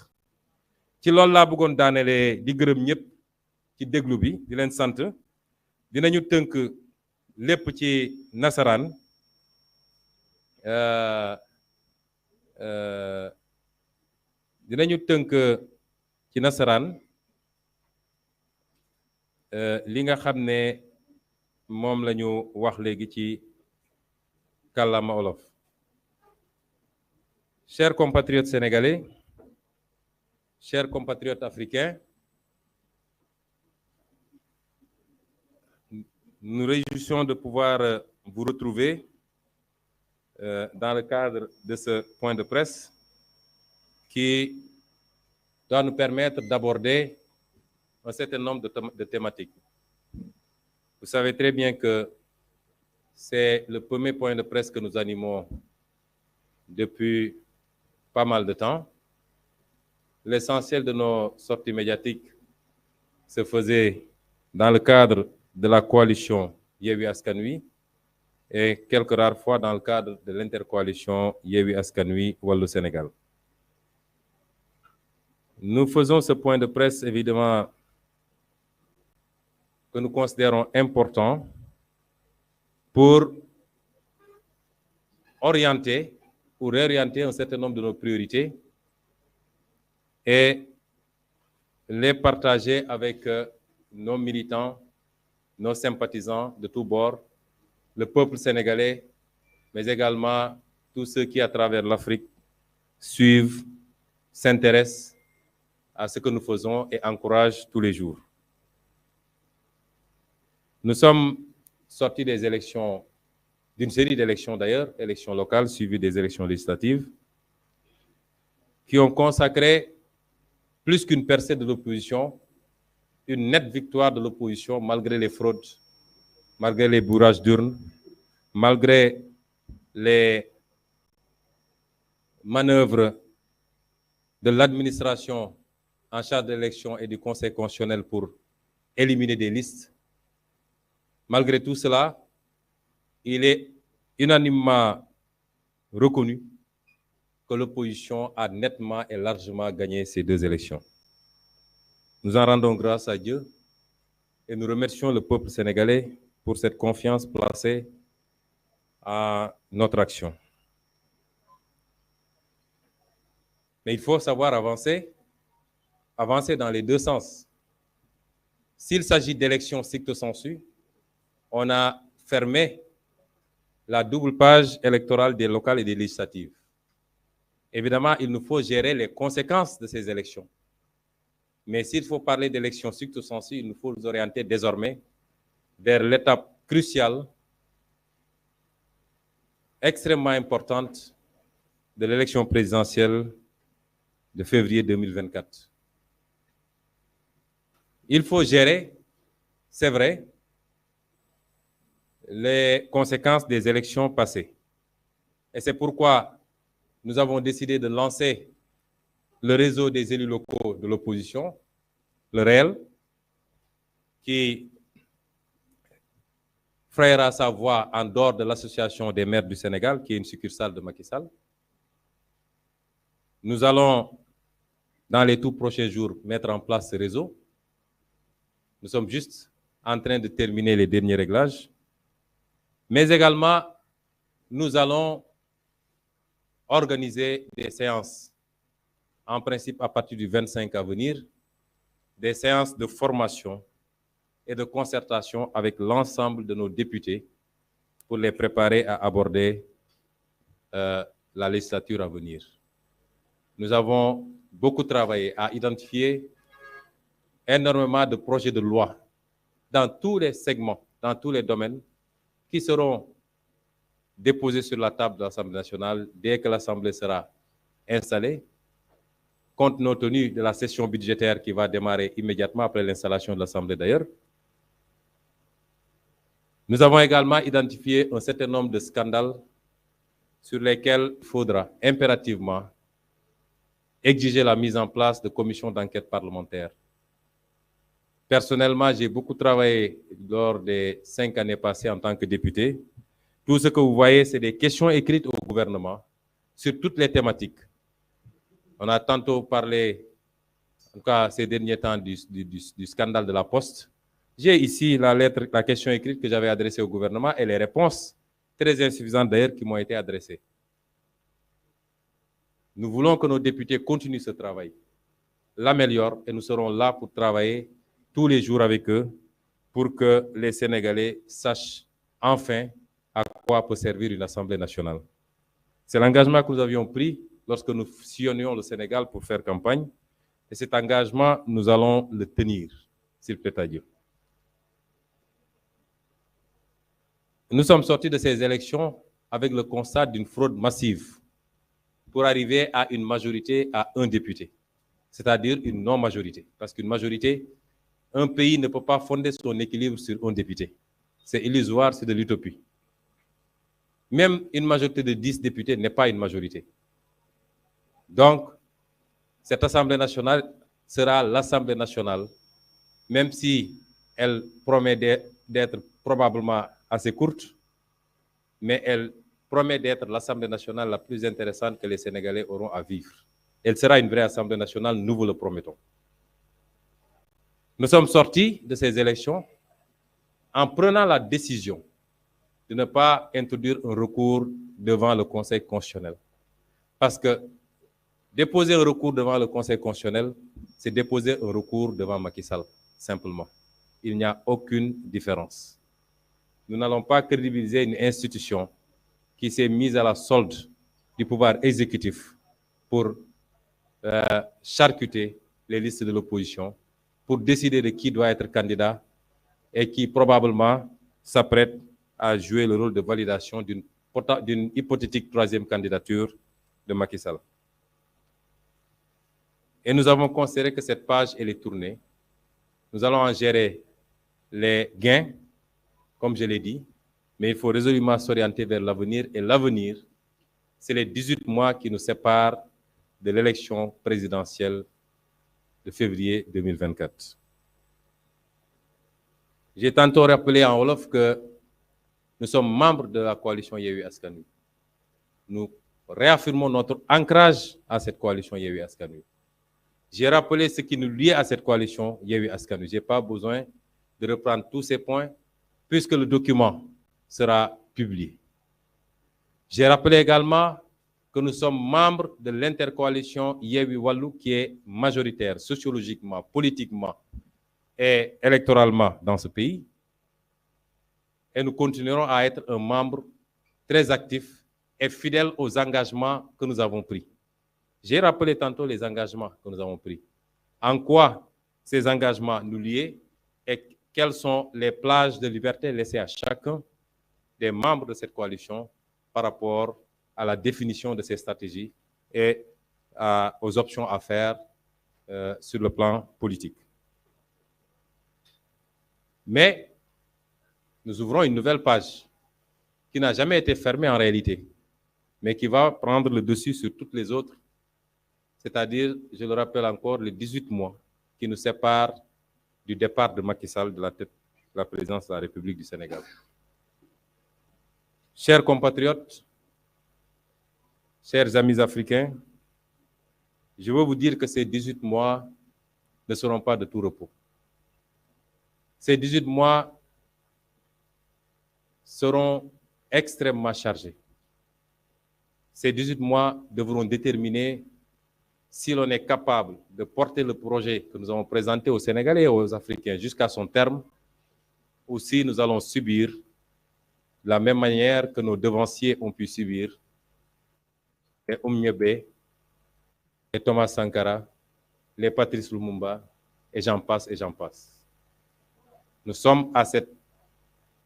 ci loolu laa bëggoon daanelee di gërëm ñëpp ci déglu bi di leen sant dinañu tënk lépp ci nasaraan li nga xam ne moom la ñu wax léegi ci kàllaama olof. Chers compatriotes sénégalais, chers compatriotes africains, nous réjouissons de pouvoir vous retrouver dans le cadre de ce point de presse qui doit nous permettre d'aborder un certain nombre de thématiques. Vous savez très bien que c'est le premier point de presse que nous animons depuis pas mal de temps. L'essentiel de nos sorties médiatiques se faisait dans le cadre de la coalition Yewwi Askan Wi et quelques rares fois dans le cadre de l'intercoalition Yewwi Askan Wi Wallu Sénégal. Nous faisons ce point de presse évidemment que nous considérons important pour orienter ou réorienter un certain nombre de nos priorités et les partager avec nos militants, nos sympathisants de tous bords, le peuple sénégalais, mais également tous ceux qui, à travers l'Afrique, suivent, s'intéressent à ce que nous faisons et encouragent tous les jours. Nous sommes sortis des élections, d'une série d'élections d'ailleurs, élections locales suivies des élections législatives, qui ont consacré plus qu'une percée de l'opposition, une nette victoire de l'opposition malgré les fraudes, malgré les bourrages d'urnes, malgré les manœuvres de l'administration en charge de l'élection et du Conseil constitutionnel pour éliminer des listes. Malgré tout cela, il est unanimement reconnu que l'opposition a nettement et largement gagné ces deux élections. Nous en rendons grâce à Dieu et nous remercions le peuple sénégalais pour cette confiance placée à notre action. Mais il faut savoir avancer dans les deux sens. S'il s'agit d'élections stricto sensu, on a fermé la double page électorale des locales et des législatives. Évidemment, il nous faut gérer les conséquences de ces élections. Mais s'il faut parler d'élections stricto sensu, il nous faut nous orienter désormais vers l'étape cruciale, extrêmement importante, de l'élection présidentielle de février 2024. Il faut gérer, c'est vrai, les conséquences des élections passées. Et c'est pourquoi nous avons décidé de lancer le réseau des élus locaux de l'opposition, le REL, qui frayera sa voix en dehors de l'Association des maires du Sénégal, qui est une succursale de Macky Sall. Nous allons, dans les tout prochains jours, mettre en place ce réseau. Nous sommes juste en train de terminer les derniers réglages. Mais également, nous allons organiser des séances, en principe à partir du 25 à venir, des séances de formation et de concertation avec l'ensemble de nos députés pour les préparer à aborder la législature à venir. Nous avons beaucoup travaillé à identifier énormément de projets de loi dans tous les segments, dans tous les domaines, qui seront déposés sur la table de l'Assemblée nationale dès que l'Assemblée sera installée, compte tenu de la session budgétaire qui va démarrer immédiatement après l'installation de l'Assemblée d'ailleurs. Nous avons également identifié un certain nombre de scandales sur lesquels il faudra impérativement exiger la mise en place de commissions d'enquête parlementaires. Personnellement, j'ai beaucoup travaillé lors des 5 années passées en tant que député. Tout ce que vous voyez, c'est des questions écrites au gouvernement sur toutes les thématiques. On a tantôt parlé, en tout cas ces derniers temps, du scandale de la Poste. J'ai ici la question écrite que j'avais adressée au gouvernement et les réponses, très insuffisantes d'ailleurs, qui m'ont été adressées. Nous voulons que nos députés continuent ce travail, l'améliorent, et nous serons là pour travailler tous les jours avec eux pour que les Sénégalais sachent enfin à quoi peut servir une Assemblée nationale. C'est l'engagement que nous avions pris lorsque nous sillonnions le Sénégal pour faire campagne, et cet engagement, nous allons le tenir, s'il plaît à Dieu. Nous sommes sortis de ces élections avec le constat d'une fraude massive pour arriver à une majorité à un député, c'est-à-dire une non-majorité. Parce qu'une majorité, un pays ne peut pas fonder son équilibre sur un député. C'est illusoire, c'est de l'utopie. Même une majorité de 10 députés n'est pas une majorité. Donc, cette Assemblée nationale sera l'Assemblée nationale, même si elle promet d'être probablement assez courte, mais elle promet d'être l'Assemblée nationale la plus intéressante que les Sénégalais auront à vivre. Elle sera une vraie Assemblée nationale, nous vous le promettons. Nous sommes sortis de ces élections en prenant la décision de ne pas introduire un recours devant le Conseil constitutionnel. Parce que déposer un recours devant le Conseil constitutionnel, c'est déposer un recours devant Macky Sall, simplement. Il n'y a aucune différence. Nous n'allons pas crédibiliser une institution qui s'est mise à la solde du pouvoir exécutif pour charcuter les listes de l'opposition, pour décider de qui doit être candidat et qui probablement s'apprête à jouer le rôle de validation d'une hypothétique troisième candidature de Macky Sall. Et nous avons considéré que cette page, elle est tournée. Nous allons en gérer les gains, comme je l'ai dit, mais il faut résolument s'orienter vers l'avenir. Et l'avenir, c'est les 18 mois qui nous séparent de l'élection présidentielle de février 2024. J'ai tantôt rappelé en Wolof que nous sommes membres de la coalition Yewwi Askan Wi. Nous réaffirmons notre ancrage à cette coalition Yewwi Askan Wi. J'ai rappelé ce qui nous lie à cette coalition Yewwi Askan Wi. Je n'ai pas besoin de reprendre tous ces points puisque le document sera publié. J'ai rappelé également que nous sommes membres de l'intercoalition Yewwi Wallu qui est majoritaire sociologiquement, politiquement et électoralement dans ce pays. Et nous continuerons à être un membre très actif et fidèle aux engagements que nous avons pris. J'ai rappelé tantôt les engagements que nous avons pris. En quoi ces engagements nous lient et quelles sont les plages de liberté laissées à chacun des membres de cette coalition par rapport à la définition de ces stratégies et aux options à faire sur le plan politique. Mais nous ouvrons une nouvelle page qui n'a jamais été fermée en réalité, mais qui va prendre le dessus sur toutes les autres, c'est-à-dire, je le rappelle encore, les 18 mois qui nous séparent du départ de Macky Sall de la tête de la présidence de la République du Sénégal. Chers compatriotes, chers amis africains, je veux vous dire que ces 18 mois ne seront pas de tout repos. Ces 18 mois seront extrêmement chargés. Ces 18 mois devront déterminer si l'on est capable de porter le projet que nous avons présenté aux Sénégalais et aux Africains jusqu'à son terme, ou si nous allons subir de la même manière que nos devanciers ont pu subir, les Oumniébé, les Thomas Sankara, les Patrice Lumumba, et j'en passe et j'en passe. Nous sommes à cette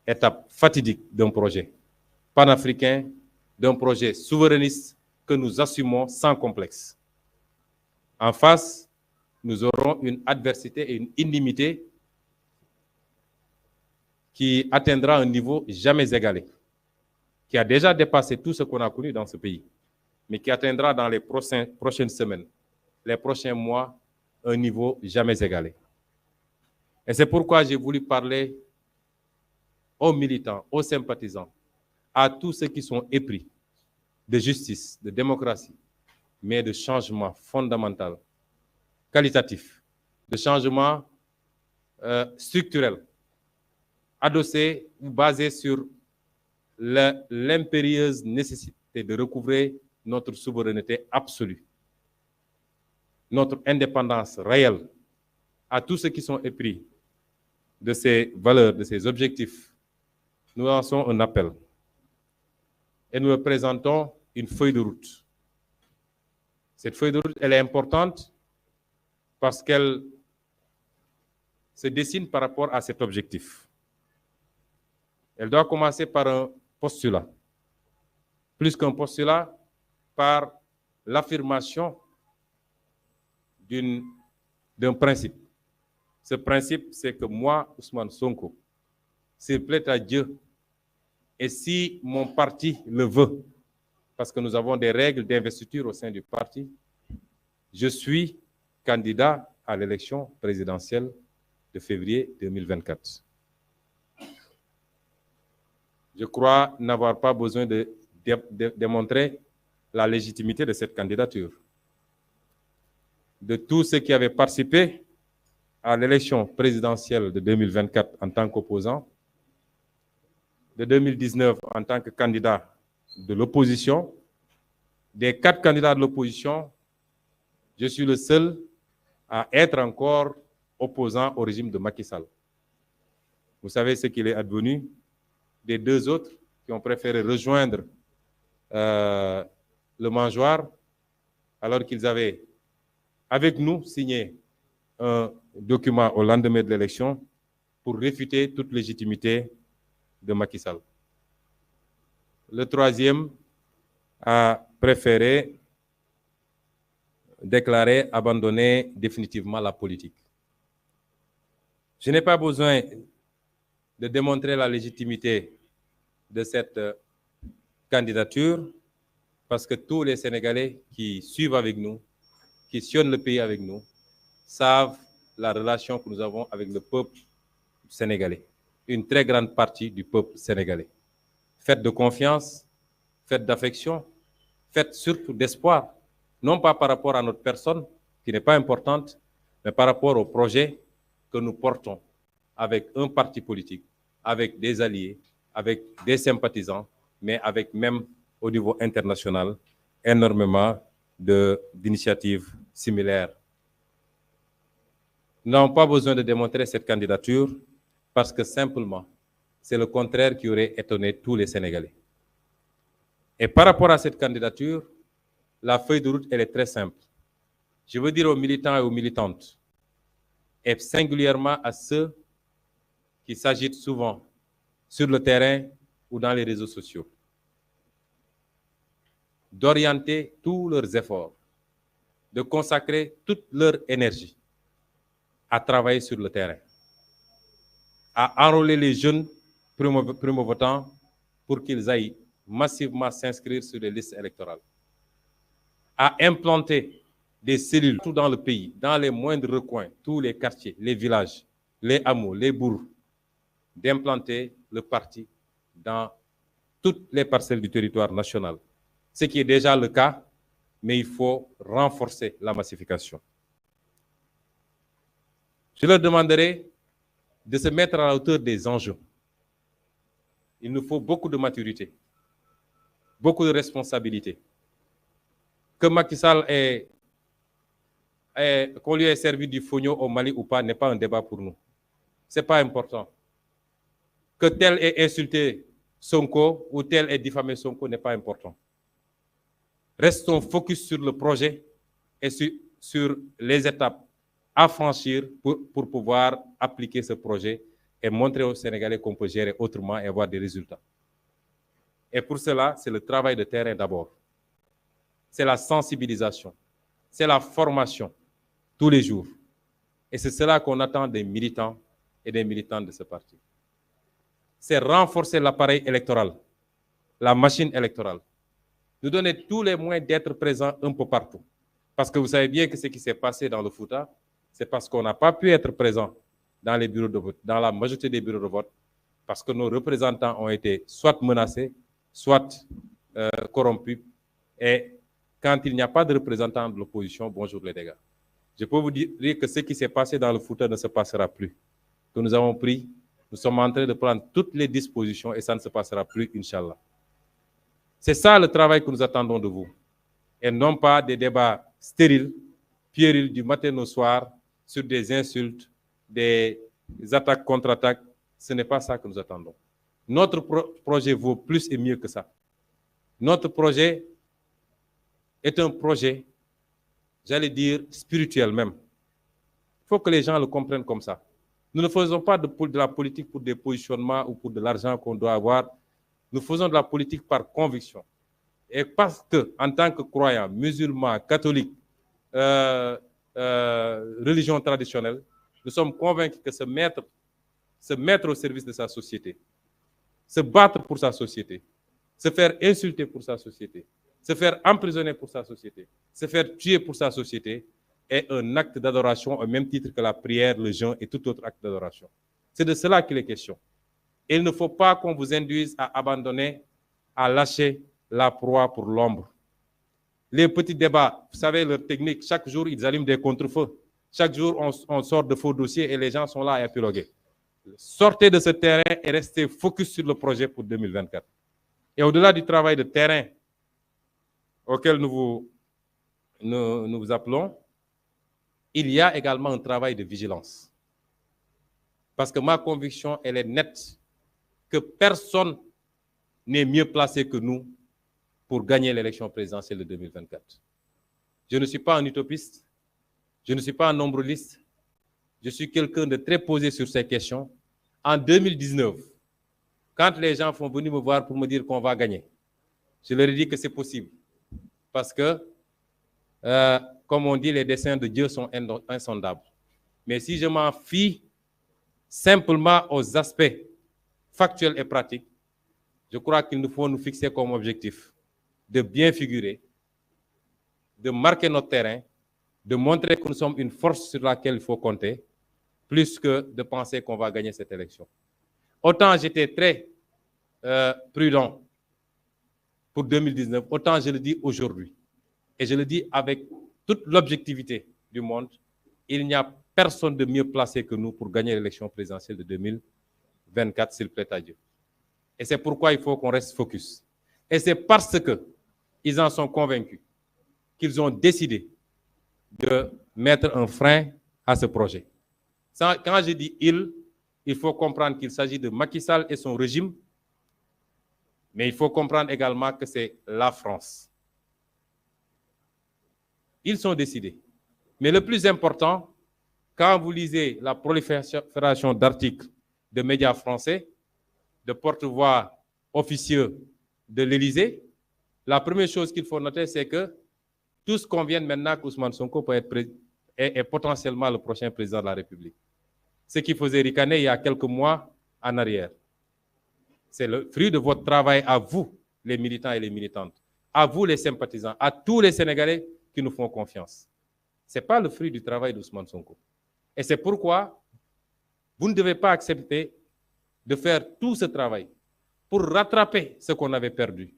étape fatidique d'un projet panafricain, d'un projet souverainiste que nous assumons sans complexe. En face, nous aurons une adversité et une inimité qui atteindra un niveau jamais égalé, qui a déjà dépassé tout ce qu'on a connu dans ce pays, mais qui atteindra dans les prochaines semaines, les prochains mois, un niveau jamais égalé. Et c'est pourquoi j'ai voulu parler aux militants, aux sympathisants, à tous ceux qui sont épris de justice, de démocratie, mais de changement fondamental, qualitatif, de changement structurel, adossé ou basé sur l'impérieuse nécessité de recouvrer notre souveraineté absolue, notre indépendance réelle. À tous ceux qui sont épris de ces valeurs, de ces objectifs, nous lançons un appel et nous présentons une feuille de route. Cette feuille de route, elle est importante parce qu'elle se dessine par rapport à cet objectif. Elle doit commencer par un postulat. Plus qu'un postulat, par l'affirmation d'un principe. Ce principe, c'est que moi, Ousmane Sonko, s'il plaît à Dieu, et si mon parti le veut, parce que nous avons des règles d'investiture au sein du parti, je suis candidat à l'élection présidentielle de février 2024. Je crois n'avoir pas besoin de démontrer la légitimité de cette candidature. De tous ceux qui avaient participé à l'élection présidentielle de 2024 en tant qu'opposant, de 2019 en tant que candidat de l'opposition, des 4 candidats de l'opposition, je suis le seul à être encore opposant au régime de Macky Sall. Vous savez ce qu'il est advenu des 2 autres qui ont préféré rejoindre le mangeoire alors qu'ils avaient, avec nous, signé un document au lendemain de l'élection pour réfuter toute légitimité de Macky Sall. Le 3e a préféré déclarer abandonner définitivement la politique. Je n'ai pas besoin de démontrer la légitimité de cette candidature parce que tous les Sénégalais qui suivent avec nous, qui sillonnent le pays avec nous, savent la relation que nous avons avec le peuple sénégalais, une très grande partie du peuple sénégalais. Faite de confiance, faite d'affection, faite surtout d'espoir, non pas par rapport à notre personne, qui n'est pas importante, mais par rapport au projet que nous portons avec un parti politique, avec des alliés, avec des sympathisants, mais avec même au niveau international, énormément d'initiatives similaires. Nous n'avons pas besoin de démontrer cette candidature parce que simplement, c'est le contraire qui aurait étonné tous les Sénégalais. Et par rapport à cette candidature, la feuille de route, elle est très simple. Je veux dire aux militants et aux militantes, et singulièrement à ceux qui s'agitent souvent sur le terrain ou dans les réseaux sociaux, d'orienter tous leurs efforts, de consacrer toute leur énergie à travailler sur le terrain, à enrôler les jeunes primo-votants pour qu'ils aillent massivement s'inscrire sur les listes électorales, à implanter des cellules tout dans le pays, dans les moindres recoins, tous les quartiers, les villages, les hameaux, les bourgs, d'implanter le parti dans toutes les parcelles du territoire national. Ce qui est déjà le cas, mais il faut renforcer la massification. Je leur demanderai de se mettre à la hauteur des enjeux. Il nous faut beaucoup de maturité, beaucoup de responsabilité. Que Macky Sall qu'on lui ait servi du fognon au Mali ou pas n'est pas un débat pour nous. Ce n'est pas important. Que tel ait insulté Sonko ou tel ait diffamé Sonko n'est pas important. Restons focus sur le projet et sur les étapes à franchir pour pouvoir appliquer ce projet et montrer aux Sénégalais qu'on peut gérer autrement et avoir des résultats. Et pour cela, c'est le travail de terrain d'abord. C'est la sensibilisation, c'est la formation tous les jours. Et c'est cela qu'on attend des militants et des militantes de ce parti. C'est renforcer l'appareil électoral, la machine électorale. Nous donner tous les moyens d'être présents un peu partout. Parce que vous savez bien que ce qui s'est passé dans le Fouta, c'est parce qu'on n'a pas pu être présent dans les bureaux de vote, dans la majorité des bureaux de vote, parce que nos représentants ont été soit menacés, soit corrompus. Et quand il n'y a pas de représentants de l'opposition, bonjour les dégâts. Je peux vous dire que ce qui s'est passé dans le Fouta ne se passera plus. Que nous avons pris, nous sommes en train de prendre toutes les dispositions et ça ne se passera plus, Inch'Allah. C'est ça le travail que nous attendons de vous. Et non pas des débats stériles, puérils du matin au soir, sur des insultes, des attaques contre-attaques. Ce n'est pas ça que nous attendons. Notre projet vaut plus et mieux que ça. Notre projet est un projet, j'allais dire, spirituel même. Il faut que les gens le comprennent comme ça. Nous ne faisons pas de la politique pour des positionnements ou pour de l'argent qu'on doit avoir. Nous faisons de la politique par conviction. Et parce que, en tant que croyants, musulmans, catholiques, religion traditionnelle, nous sommes convaincus que se mettre au service de sa société, se battre pour sa société, se faire insulter pour sa société, se faire emprisonner pour sa société, se faire tuer pour sa société est un acte d'adoration au même titre que la prière, le jeûne et tout autre acte d'adoration. C'est de cela qu'il est question. Et il ne faut pas qu'on vous induise à abandonner, à lâcher la proie pour l'ombre. Les petits débats, vous savez, leur technique, chaque jour, ils allument des contre-feux. Chaque jour, on sort de faux dossiers et les gens sont là à épiloguer. Sortez de ce terrain et restez focus sur le projet pour 2024. Et au-delà du travail de terrain auquel nous vous appelons, il y a également un travail de vigilance. Parce que ma conviction, elle est nette, que personne n'est mieux placé que nous pour gagner l'élection présidentielle de 2024. Je ne suis pas un utopiste, je ne suis pas un nombreliste, je suis quelqu'un de très posé sur ces questions. En 2019, quand les gens sont venus me voir pour me dire qu'on va gagner, je leur ai dit que c'est possible. Parce que, comme on dit, les desseins de Dieu sont insondables. Mais si je m'en fie simplement aux aspects factuels et pratiques, je crois qu'il nous faut nous fixer comme objectif de bien figurer, de marquer notre terrain, de montrer que nous sommes une force sur laquelle il faut compter, plus que de penser qu'on va gagner cette élection. Autant j'étais très prudent pour 2019, autant je le dis aujourd'hui. Et je le dis avec toute l'objectivité du monde, il n'y a personne de mieux placé que nous pour gagner l'élection présidentielle de 2024, s'il plaît à Dieu. Et c'est pourquoi il faut qu'on reste focus. Et c'est parce qu'ils en sont convaincus qu'ils ont décidé de mettre un frein à ce projet. Quand je dis il faut comprendre qu'il s'agit de Macky Sall et son régime, mais il faut comprendre également que c'est la France. Ils sont décidés. Mais le plus important, quand vous lisez la prolifération d'articles de médias français, de porte-voix officieux de l'Élysée, la première chose qu'il faut noter, c'est que tous conviennent maintenant qu'Ousmane Sonko peut être est potentiellement le prochain président de la République. Ce qui faisait ricaner il y a quelques mois en arrière. C'est le fruit de votre travail à vous, les militants et les militantes, à vous, les sympathisants, à tous les Sénégalais qui nous font confiance. Ce n'est pas le fruit du travail d'Ousmane Sonko. Et c'est pourquoi vous ne devez pas accepter de faire tout ce travail pour rattraper ce qu'on avait perdu,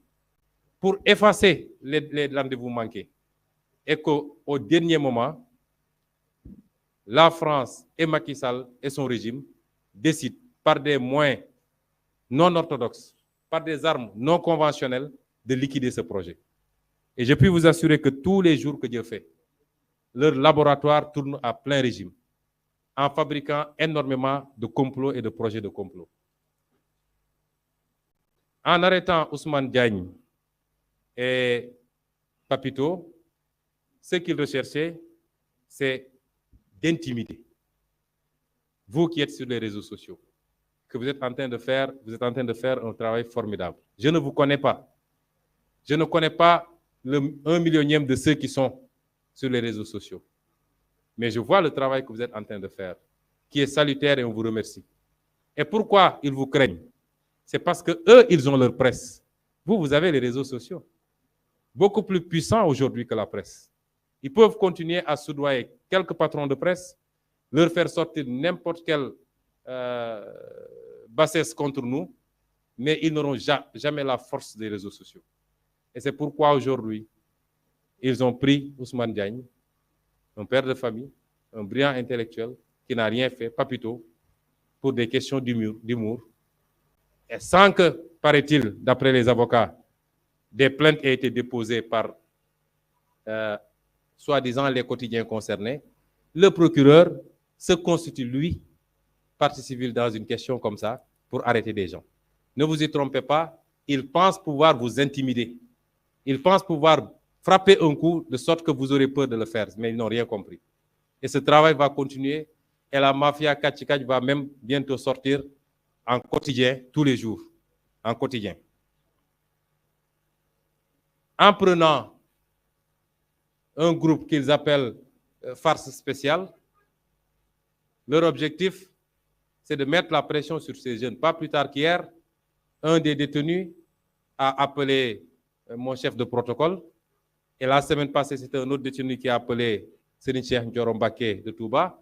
pour effacer les rendez-vous manqués. Et qu'au dernier moment, la France et Macky Sall et son régime décident par des moyens non orthodoxes, par des armes non conventionnelles, de liquider ce projet. Et je puis vous assurer que tous les jours que Dieu fait, leur laboratoire tourne à plein régime, en fabriquant énormément de complots et de projets de complot. En arrêtant Ousmane Diagne et Papito, ce qu'ils recherchaient, c'est d'intimider. Vous qui êtes sur les réseaux sociaux, que vous êtes en train de faire un travail formidable. Je ne vous connais pas. Je ne connais pas le 1 millionième de ceux qui sont sur les réseaux sociaux. Mais je vois le travail que vous êtes en train de faire, qui est salutaire et on vous remercie. Et pourquoi ils vous craignent? C'est parce que eux, ils ont leur presse. Vous, vous avez les réseaux sociaux, beaucoup plus puissants aujourd'hui que la presse. Ils peuvent continuer à soudoyer quelques patrons de presse, leur faire sortir n'importe quelle bassesse contre nous, mais ils n'auront jamais la force des réseaux sociaux. Et c'est pourquoi aujourd'hui, ils ont pris Ousmane Diagne, un père de famille, un brillant intellectuel qui n'a rien fait, Papito, pour des questions d'humour. Et sans que, paraît-il, d'après les avocats, des plaintes aient été déposées par, soi-disant, les quotidiens concernés, le procureur se constitue, lui, partie civile dans une question comme ça, pour arrêter des gens. Ne vous y trompez pas, ils pensent pouvoir vous intimider. Ils pensent pouvoir frapper un coup de sorte que vous aurez peur de le faire, mais ils n'ont rien compris. Et ce travail va continuer et la mafia Kachikach va même bientôt sortir en quotidien, tous les jours, en quotidien. En prenant un groupe qu'ils appellent farce spéciale, leur objectif, c'est de mettre la pression sur ces jeunes. Pas plus tard qu'hier, un des détenus a appelé mon chef de protocole. Et la semaine passée, c'était un autre détenu qui a appelé Serigne Cheikh Ndioro Mbacké de Touba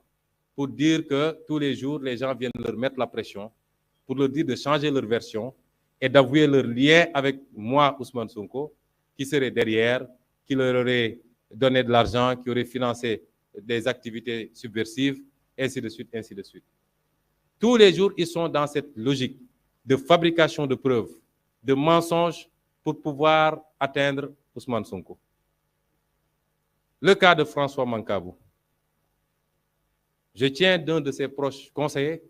pour dire que tous les jours, les gens viennent leur mettre la pression, pour leur dire de changer leur version et d'avouer leur lien avec moi, Ousmane Sonko, qui serait derrière, qui leur aurait donné de l'argent, qui aurait financé des activités subversives, ainsi de suite, ainsi de suite. Tous les jours, ils sont dans cette logique de fabrication de preuves, de mensonges pour pouvoir atteindre Ousmane Sonko. Le cas de François Mancabou. Je tiens d'un de ses proches conseillers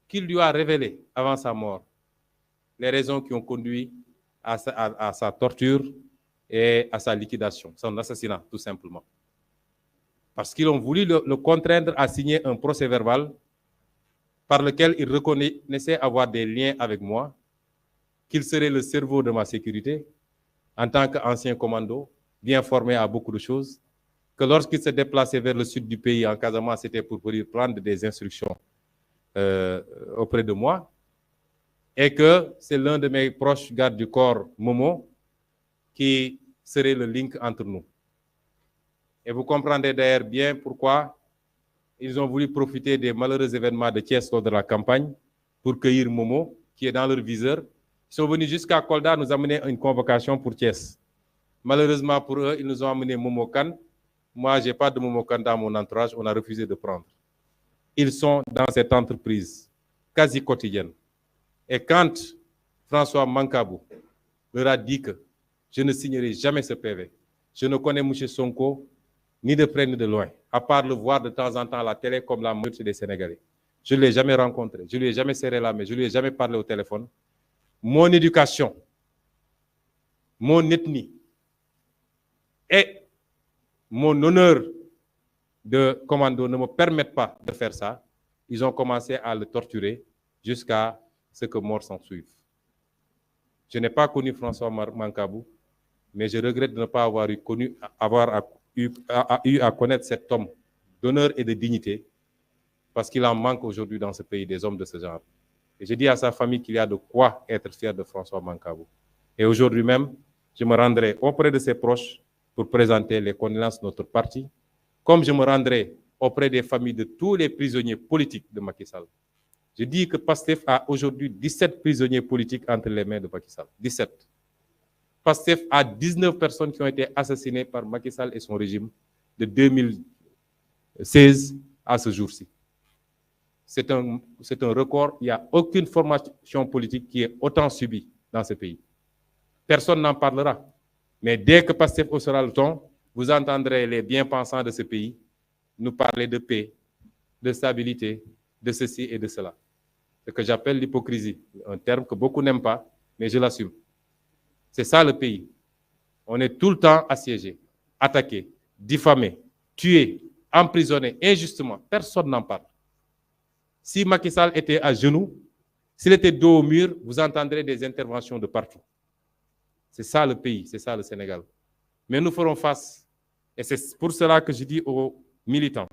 qu'il lui a révélé avant sa mort les raisons qui ont conduit à sa torture et à sa liquidation, son assassinat tout simplement. Parce qu'ils ont voulu le contraindre à signer un procès-verbal par lequel il reconnaissait avoir des liens avec moi, qu'il serait le cerveau de ma sécurité en tant qu'ancien commando, bien formé à beaucoup de choses, que lorsqu'il se déplaçait vers le sud du pays, en Casamance, c'était pour pouvoir prendre des instructions auprès de moi, et que c'est l'un de mes proches gardes du corps, Momo, qui serait le link entre nous. Et vous comprendrez d'ailleurs bien pourquoi ils ont voulu profiter des malheureux événements de Thiès lors de la campagne pour cueillir Momo, qui est dans leur viseur. Ils sont venus jusqu'à Kolda nous amener une convocation pour Thiès. Malheureusement pour eux, ils nous ont amené Momo Kane. Moi, je n'ai pas de Momo Kane dans mon entourage, on a refusé de prendre. Ils sont dans cette entreprise quasi quotidienne. Et quand François Mancabou leur a dit que je ne signerai jamais ce PV, je ne connais M. Sonko ni de près ni de loin, à part le voir de temps en temps à la télé comme la majorité des Sénégalais. Je ne l'ai jamais rencontré, je ne lui ai jamais serré la main, je ne lui ai jamais parlé au téléphone. Mon éducation, mon ethnie et mon honneur de commando ne me permettent pas de faire ça. Ils ont commencé à le torturer jusqu'à ce que mort s'en suive. Je n'ai pas connu François Mancabou, mais je regrette de ne pas avoir eu à connaître cet homme d'honneur et de dignité, parce qu'il en manque aujourd'hui dans ce pays des hommes de ce genre. Et je dis à sa famille qu'il y a de quoi être fier de François Mancabou. Et aujourd'hui même, je me rendrai auprès de ses proches pour présenter les condoléances de notre parti, comme je me rendrai auprès des familles de tous les prisonniers politiques de Macky Sall. Je dis que PASTEF a aujourd'hui 17 prisonniers politiques entre les mains de Macky Sall. 17. PASTEF a 19 personnes qui ont été assassinées par Macky Sall et son régime de 2016 à ce jour-ci. C'est un record. Il n'y a aucune formation politique qui est autant subie dans ce pays. Personne n'en parlera. Mais dès que PASTEF haussera le ton, vous entendrez les bien-pensants de ce pays nous parler de paix, de stabilité, de ceci et de cela. Ce que j'appelle l'hypocrisie, un terme que beaucoup n'aiment pas, mais je l'assume. C'est ça le pays. On est tout le temps assiégé, attaqué, diffamé, tué, emprisonné injustement. Personne n'en parle. Si Macky Sall était à genoux, s'il était dos au mur, vous entendrez des interventions de partout. C'est ça le pays, c'est ça le Sénégal. Mais nous ferons face. Et c'est pour cela que je dis aux militants,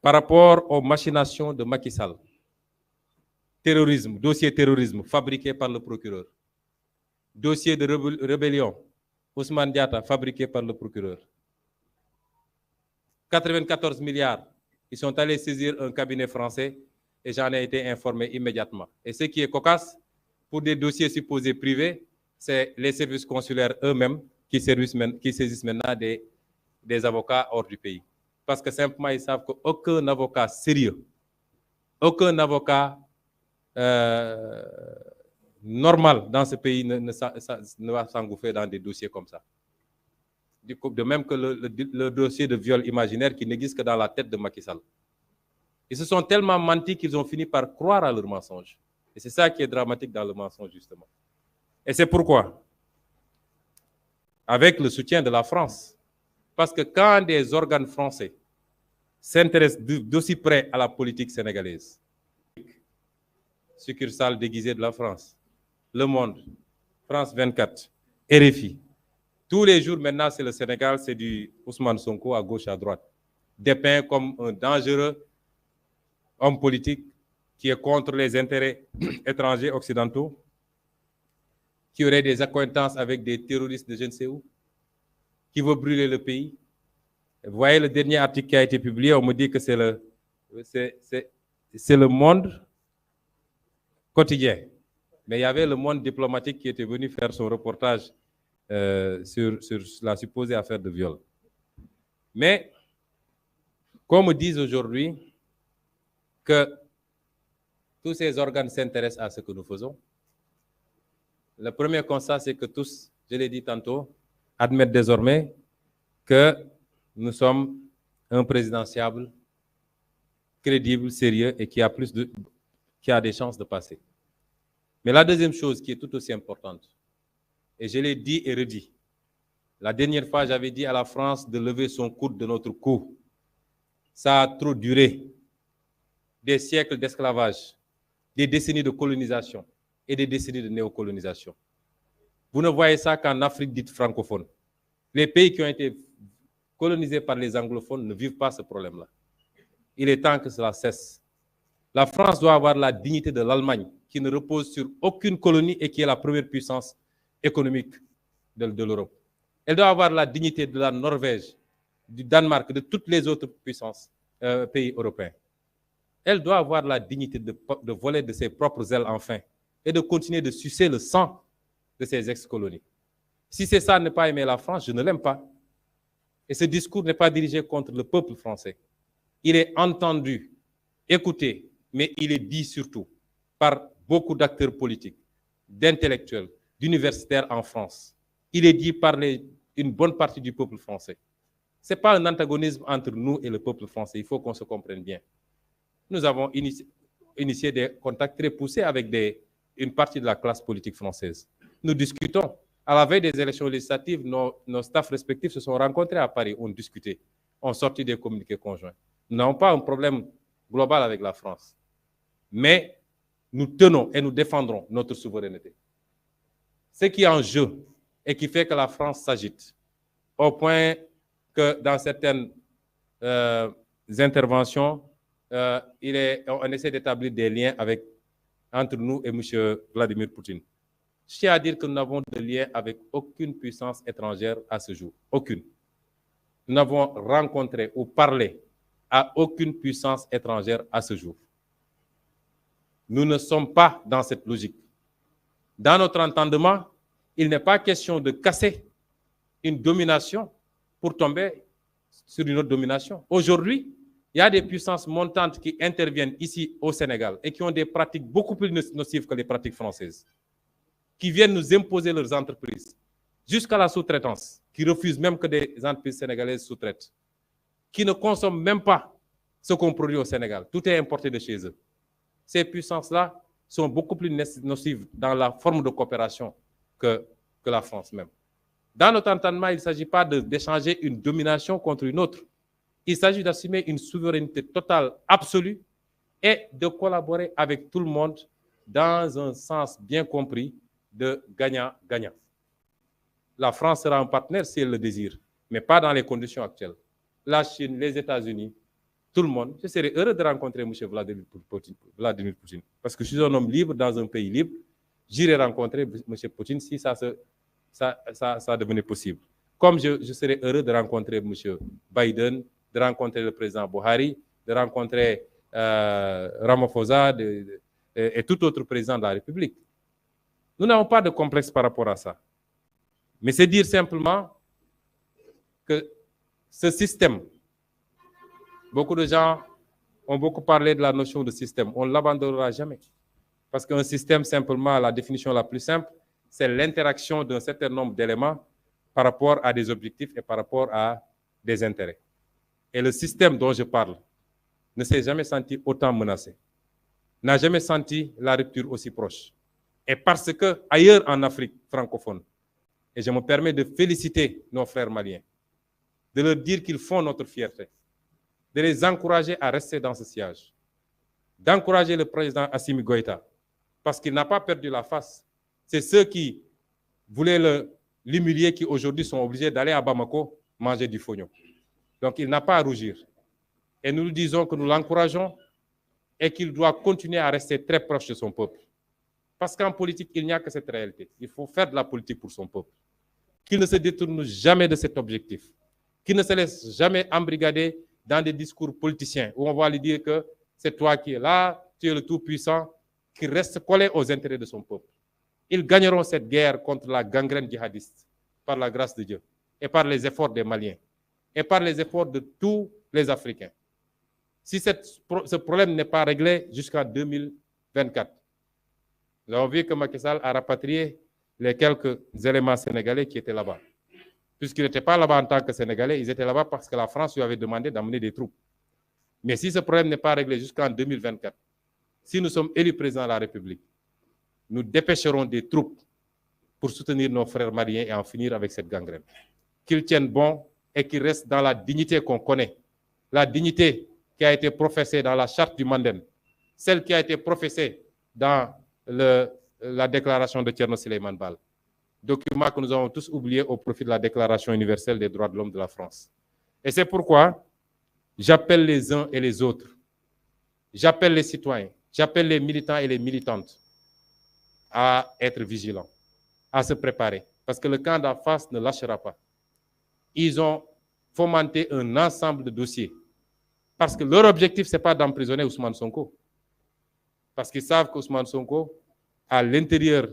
par rapport aux machinations de Macky Sall, terrorisme, dossier terrorisme fabriqué par le procureur, dossier de rébellion, Ousmane Diatta fabriqué par le procureur, 94 milliards, ils sont allés saisir un cabinet français et j'en ai été informé immédiatement. Et ce qui est cocasse, pour des dossiers supposés privés, c'est les services consulaires eux-mêmes qui saisissent maintenant des avocats hors du pays. Parce que simplement, ils savent qu'aucun avocat sérieux, aucun avocat normal dans ce pays ne va s'engouffrer dans des dossiers comme ça. De même que le dossier de viol imaginaire qui n'existe que dans la tête de Macky Sall. Ils se sont tellement menti qu'ils ont fini par croire à leur mensonge. Et c'est ça qui est dramatique dans le mensonge, justement. Et c'est pourquoi, avec le soutien de la France, parce que quand des organes français s'intéressent d'aussi près à la politique sénégalaise, succursale déguisée de la France, Le Monde, France 24, RFI, tous les jours maintenant c'est le Sénégal, c'est du Ousmane Sonko à gauche, à droite, dépeint comme un dangereux homme politique qui est contre les intérêts étrangers occidentaux, qui aurait des accointances avec des terroristes de je ne sais où, qui veut brûler le pays. Vous voyez le dernier article qui a été publié, on me dit que c'est le Monde quotidien. Mais il y avait le Monde diplomatique qui était venu faire son reportage sur la supposée affaire de viol. Mais, qu'on me dise aujourd'hui que tous ces organes s'intéressent à ce que nous faisons, le premier constat, c'est que tous, je l'ai dit tantôt, admettent désormais que nous sommes un présidentiable crédible, sérieux et qui a des chances de passer. Mais la deuxième chose qui est tout aussi importante, et je l'ai dit et redit, la dernière fois, j'avais dit à la France de lever son coude de notre cou. Ça a trop duré. Des siècles d'esclavage, des décennies de colonisation et des décennies de néocolonisation. Vous ne voyez ça qu'en Afrique dite francophone. Les pays qui ont été colonisés par les anglophones ne vivent pas ce problème-là. Il est temps que cela cesse. La France doit avoir la dignité de l'Allemagne, qui ne repose sur aucune colonie et qui est la première puissance économique de l'Europe. Elle doit avoir la dignité de la Norvège, du Danemark, de toutes les autres puissances, pays européens. Elle doit avoir la dignité de voler de ses propres ailes enfin et de continuer de sucer le sang de ses ex-colonies. Si c'est ça, ne pas aimer la France, je ne l'aime pas. Et ce discours n'est pas dirigé contre le peuple français. Il est entendu, écouté, mais il est dit surtout par beaucoup d'acteurs politiques, d'intellectuels, d'universitaires en France. Il est dit par une bonne partie du peuple français. Ce n'est pas un antagonisme entre nous et le peuple français, il faut qu'on se comprenne bien. Nous avons initié des contacts très poussés avec une partie de la classe politique française. Nous discutons. À la veille des élections législatives, nos staffs respectifs se sont rencontrés à Paris, ont discuté, ont sorti des communiqués conjoints. Nous n'avons pas un problème global avec la France. Mais nous tenons et nous défendrons notre souveraineté. Ce qui est en jeu et qui fait que la France s'agite, au point que dans certaines interventions, on essaie d'établir des liens entre nous et M. Vladimir Poutine. Je tiens à dire que nous n'avons de lien avec aucune puissance étrangère à ce jour. Aucune. Nous n'avons rencontré ou parlé à aucune puissance étrangère à ce jour. Nous ne sommes pas dans cette logique. Dans notre entendement, il n'est pas question de casser une domination pour tomber sur une autre domination. Aujourd'hui, il y a des puissances montantes qui interviennent ici au Sénégal et qui ont des pratiques beaucoup plus nocives que les pratiques françaises, qui viennent nous imposer leurs entreprises, jusqu'à la sous-traitance, qui refusent même que des entreprises sénégalaises sous-traitent, qui ne consomment même pas ce qu'on produit au Sénégal. Tout est importé de chez eux. Ces puissances-là sont beaucoup plus nocives dans la forme de coopération que la France même. Dans notre entendement, il ne s'agit pas d'échanger une domination contre une autre. Il s'agit d'assumer une souveraineté totale, absolue, et de collaborer avec tout le monde dans un sens bien compris de gagnant-gagnant. La France sera un partenaire si elle le désire, mais pas dans les conditions actuelles. La Chine, les États-Unis, tout le monde. Je serais heureux de rencontrer M. Vladimir Poutine, parce que je suis un homme libre dans un pays libre. J'irai rencontrer M. Poutine si ça devenait possible. Comme je serais heureux de rencontrer M. Biden, de rencontrer le président Buhari, de rencontrer Ramaphosa et tout autre président de la République. Nous n'avons pas de complexe par rapport à ça. Mais c'est dire simplement que ce système, beaucoup de gens ont beaucoup parlé de la notion de système. On ne l'abandonnera jamais. Parce qu'un système, simplement, la définition la plus simple, c'est l'interaction d'un certain nombre d'éléments par rapport à des objectifs et par rapport à des intérêts. Et le système dont je parle ne s'est jamais senti autant menacé, n'a jamais senti la rupture aussi proche. Et parce que ailleurs en Afrique francophone, et je me permets de féliciter nos frères maliens, de leur dire qu'ils font notre fierté, de les encourager à rester dans ce siège, d'encourager le président Assimi Goïta, parce qu'il n'a pas perdu la face. C'est ceux qui voulaient l'humilier qui aujourd'hui sont obligés d'aller à Bamako manger du fognon. Donc il n'a pas à rougir. Et nous lui disons que nous l'encourageons et qu'il doit continuer à rester très proche de son peuple. Parce qu'en politique, il n'y a que cette réalité. Il faut faire de la politique pour son peuple. Qu'il ne se détourne jamais de cet objectif. Qu'il ne se laisse jamais embrigader dans des discours politiciens où on va lui dire que c'est toi qui es là, tu es le tout-puissant, qu'il reste collé aux intérêts de son peuple. Ils gagneront cette guerre contre la gangrène djihadiste par la grâce de Dieu et par les efforts des Maliens et par les efforts de tous les Africains. Si ce problème n'est pas réglé jusqu'en 2024, nous avons vu que Macky Sall a rapatrié les quelques éléments sénégalais qui étaient là-bas. Puisqu'ils n'étaient pas là-bas en tant que Sénégalais, ils étaient là-bas parce que la France lui avait demandé d'amener des troupes. Mais si ce problème n'est pas réglé jusqu'en 2024, si nous sommes élus président de la République, nous dépêcherons des troupes pour soutenir nos frères maliens et en finir avec cette gangrène. Qu'ils tiennent bon et qu'ils restent dans la dignité qu'on connaît. La dignité qui a été professée dans la charte du Manden, celle qui a été professée dans la déclaration de Thierno Souleymane Baal, document que nous avons tous oublié au profit de la Déclaration universelle des droits de l'homme de la France. Et c'est pourquoi j'appelle les uns et les autres, j'appelle les citoyens, j'appelle les militants et les militantes à être vigilants, à se préparer, parce que le camp d'en face ne lâchera pas. Ils ont fomenté un ensemble de dossiers, parce que leur objectif, ce n'est pas d'emprisonner Ousmane Sonko, parce qu'ils savent qu'Ousmane Sonko, à l'intérieur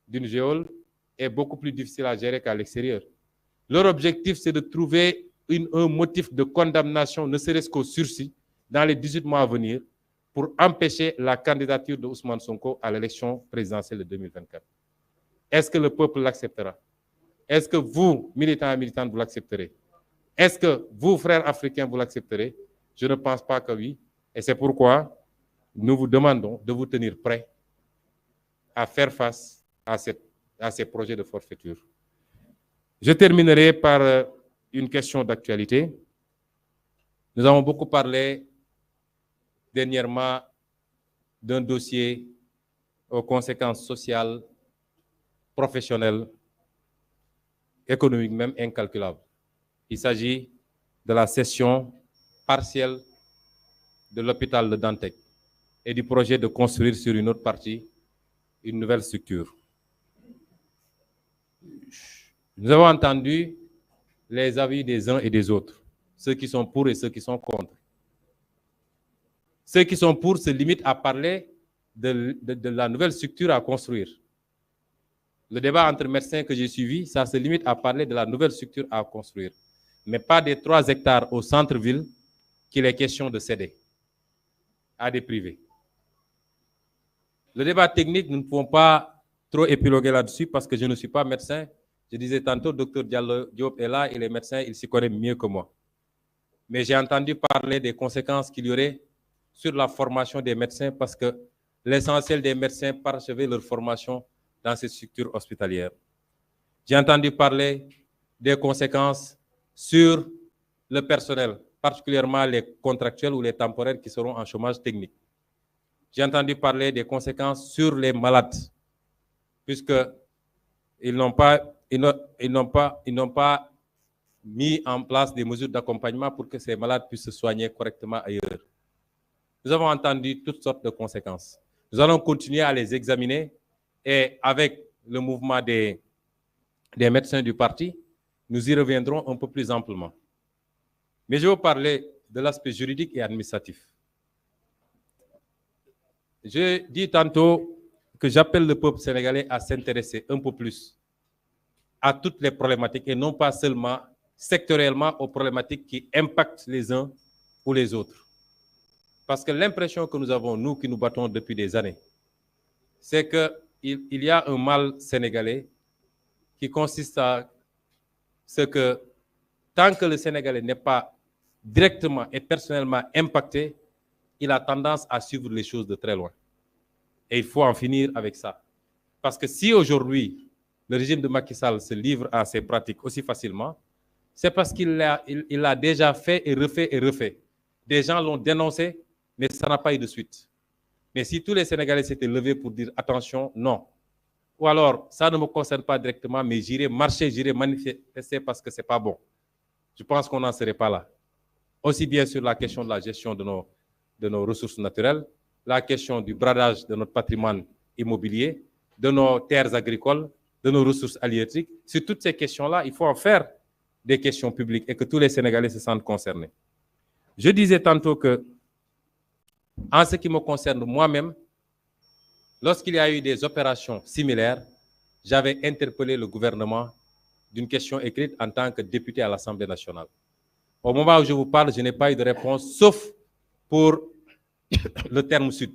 d'une geôle, est beaucoup plus difficile à gérer qu'à l'extérieur. Leur objectif, c'est de trouver un motif de condamnation, ne serait-ce qu'au sursis, dans les 18 mois à venir, pour empêcher la candidature de Ousmane Sonko à l'élection présidentielle de 2024. Est-ce que le peuple l'acceptera? Est-ce que vous, militants et militantes, vous l'accepterez? Est-ce que vous, frères africains, vous l'accepterez? Je ne pense pas que oui. Et c'est pourquoi nous vous demandons de vous tenir prêts à faire face à ces projets de forfaiture. Je terminerai par une question d'actualité. Nous avons beaucoup parlé dernièrement d'un dossier aux conséquences sociales, professionnelles, économiques même incalculables. Il s'agit de la cession partielle de l'hôpital de Dantec et du projet de construire sur une autre partie une nouvelle structure. Nous avons entendu les avis des uns et des autres, ceux qui sont pour et ceux qui sont contre. Ceux qui sont pour se limitent à parler de la nouvelle structure à construire. Le débat entre médecins que j'ai suivi, ça se limite à parler de la nouvelle structure à construire, mais pas des 3 hectares au centre-ville qu'il est question de céder à des privés. Le débat technique, nous ne pouvons pas trop épiloguer là-dessus parce que je ne suis pas médecin. Je disais tantôt, Dr Diop est là, il est médecin, il s'y connaît mieux que moi. Mais j'ai entendu parler des conséquences qu'il y aurait sur la formation des médecins parce que l'essentiel des médecins parachevaient leur formation dans ces structures hospitalières. J'ai entendu parler des conséquences sur le personnel, particulièrement les contractuels ou les temporaires qui seront en chômage technique. J'ai entendu parler des conséquences sur les malades, puisqu'ils n'ont pas mis en place des mesures d'accompagnement pour que ces malades puissent se soigner correctement ailleurs. Nous avons entendu toutes sortes de conséquences. Nous allons continuer à les examiner et avec le mouvement des médecins du parti, nous y reviendrons un peu plus amplement. Mais je vais vous parler de l'aspect juridique et administratif. Je dis tantôt que j'appelle le peuple sénégalais à s'intéresser un peu plus à toutes les problématiques et non pas seulement sectoriellement aux problématiques qui impactent les uns ou les autres. Parce que l'impression que nous avons, nous qui nous battons depuis des années, c'est qu'il y a un mal sénégalais qui consiste à ce que tant que le Sénégalais n'est pas directement et personnellement impacté, il a tendance à suivre les choses de très loin. Et il faut en finir avec ça. Parce que si aujourd'hui, le régime de Macky Sall se livre à ces pratiques aussi facilement, c'est parce qu'il l'a déjà fait et refait. Des gens l'ont dénoncé, mais ça n'a pas eu de suite. Mais si tous les Sénégalais s'étaient levés pour dire attention, non. Ou alors, ça ne me concerne pas directement, mais j'irai marcher, j'irai manifester parce que ce n'est pas bon. Je pense qu'on n'en serait pas là. Aussi bien sur la question de la gestion de nos ressources naturelles, la question du bradage de notre patrimoine immobilier, de nos terres agricoles, de nos ressources halieutiques. Sur toutes ces questions-là, il faut en faire des questions publiques et que tous les Sénégalais se sentent concernés. Je disais tantôt que, en ce qui me concerne moi-même, lorsqu'il y a eu des opérations similaires, j'avais interpellé le gouvernement d'une question écrite en tant que député à l'Assemblée nationale. Au moment où je vous parle, je n'ai pas eu de réponse, sauf pour le terme sud.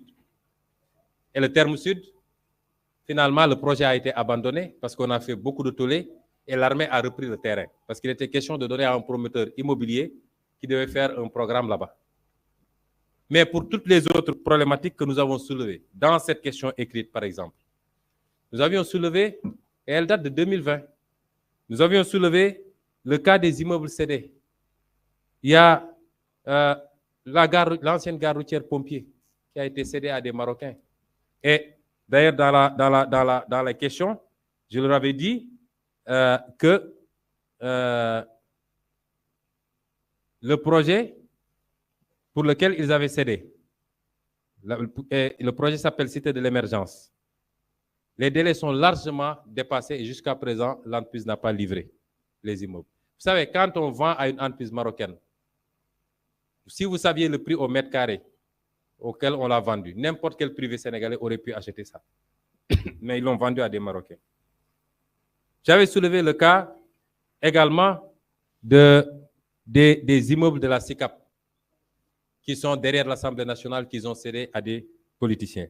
Et le terme sud, finalement, le projet a été abandonné parce qu'on a fait beaucoup de tollés et l'armée a repris le terrain. Parce qu'il était question de donner à un promoteur immobilier qui devait faire un programme là-bas. Mais pour toutes les autres problématiques que nous avons soulevées, dans cette question écrite, par exemple, nous avions soulevé, et elle date de 2020, nous avions soulevé le cas des immeubles cédés. Il y a l'ancienne gare routière Pompier qui a été cédée à des Marocains. Et d'ailleurs, dans la question, je leur avais dit que le projet pour lequel ils avaient cédé, le projet s'appelle Cité de l'émergence. Les délais sont largement dépassés et jusqu'à présent, l'entreprise n'a pas livré les immeubles. Vous savez, quand on vend à une entreprise marocaine, si vous saviez le prix au mètre carré auquel on l'a vendu, n'importe quel privé sénégalais aurait pu acheter ça. Mais ils l'ont vendu à des Marocains. J'avais soulevé le cas également des immeubles de la SICAP qui sont derrière l'Assemblée nationale, qu'ils ont cédé à des politiciens.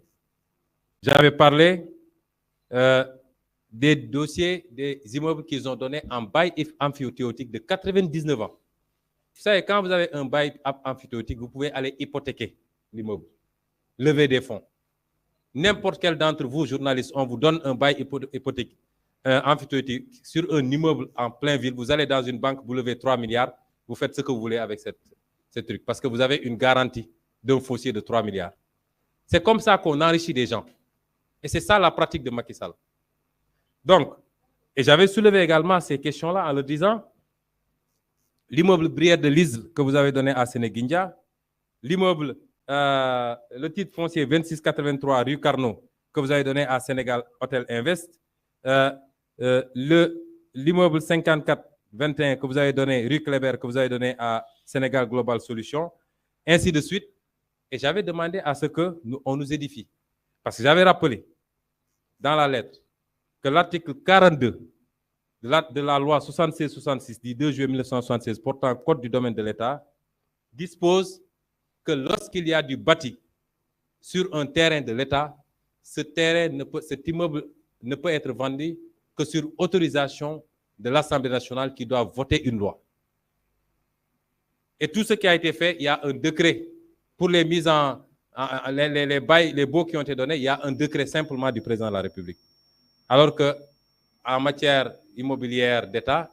J'avais parlé des dossiers, des immeubles qu'ils ont donnés en bail amphithéotique de 99 ans. Vous savez, quand vous avez un bail amphithéotique, vous pouvez aller hypothéquer l'immeuble, lever des fonds. N'importe quel d'entre vous, journalistes, on vous donne un bail hypothétique amphithéotique sur un immeuble en plein ville, vous allez dans une banque, vous levez 3 milliards, vous faites ce que vous voulez avec ce truc, parce que vous avez une garantie d'un foncier de 3 milliards. C'est comme ça qu'on enrichit des gens. Et c'est ça la pratique de Macky Sall. Donc, et j'avais soulevé également ces questions-là en leur disant, l'immeuble Brière de Lisle que vous avez donné à Sénéguindia, l'immeuble le titre foncier 2683 rue Carnot que vous avez donné à Sénégal Hotel Invest, l'immeuble 5421 que vous avez donné, rue Kléber, que vous avez donné à Sénégal Global Solutions, ainsi de suite. Et j'avais demandé à ce qu'on nous édifie. Parce que j'avais rappelé dans la lettre que l'article 42 de la loi 76-66 du 2 juillet 1976 portant Code du domaine de l'État dispose que lorsqu'il y a du bâti sur un terrain de l'État, cet immeuble ne peut être vendu que sur autorisation de l'Assemblée nationale qui doit voter une loi. Et tout ce qui a été fait, il y a un décret pour les mises les baux qui ont été donnés, il y a un décret simplement du président de la République. Alors qu'en matière immobilière d'État,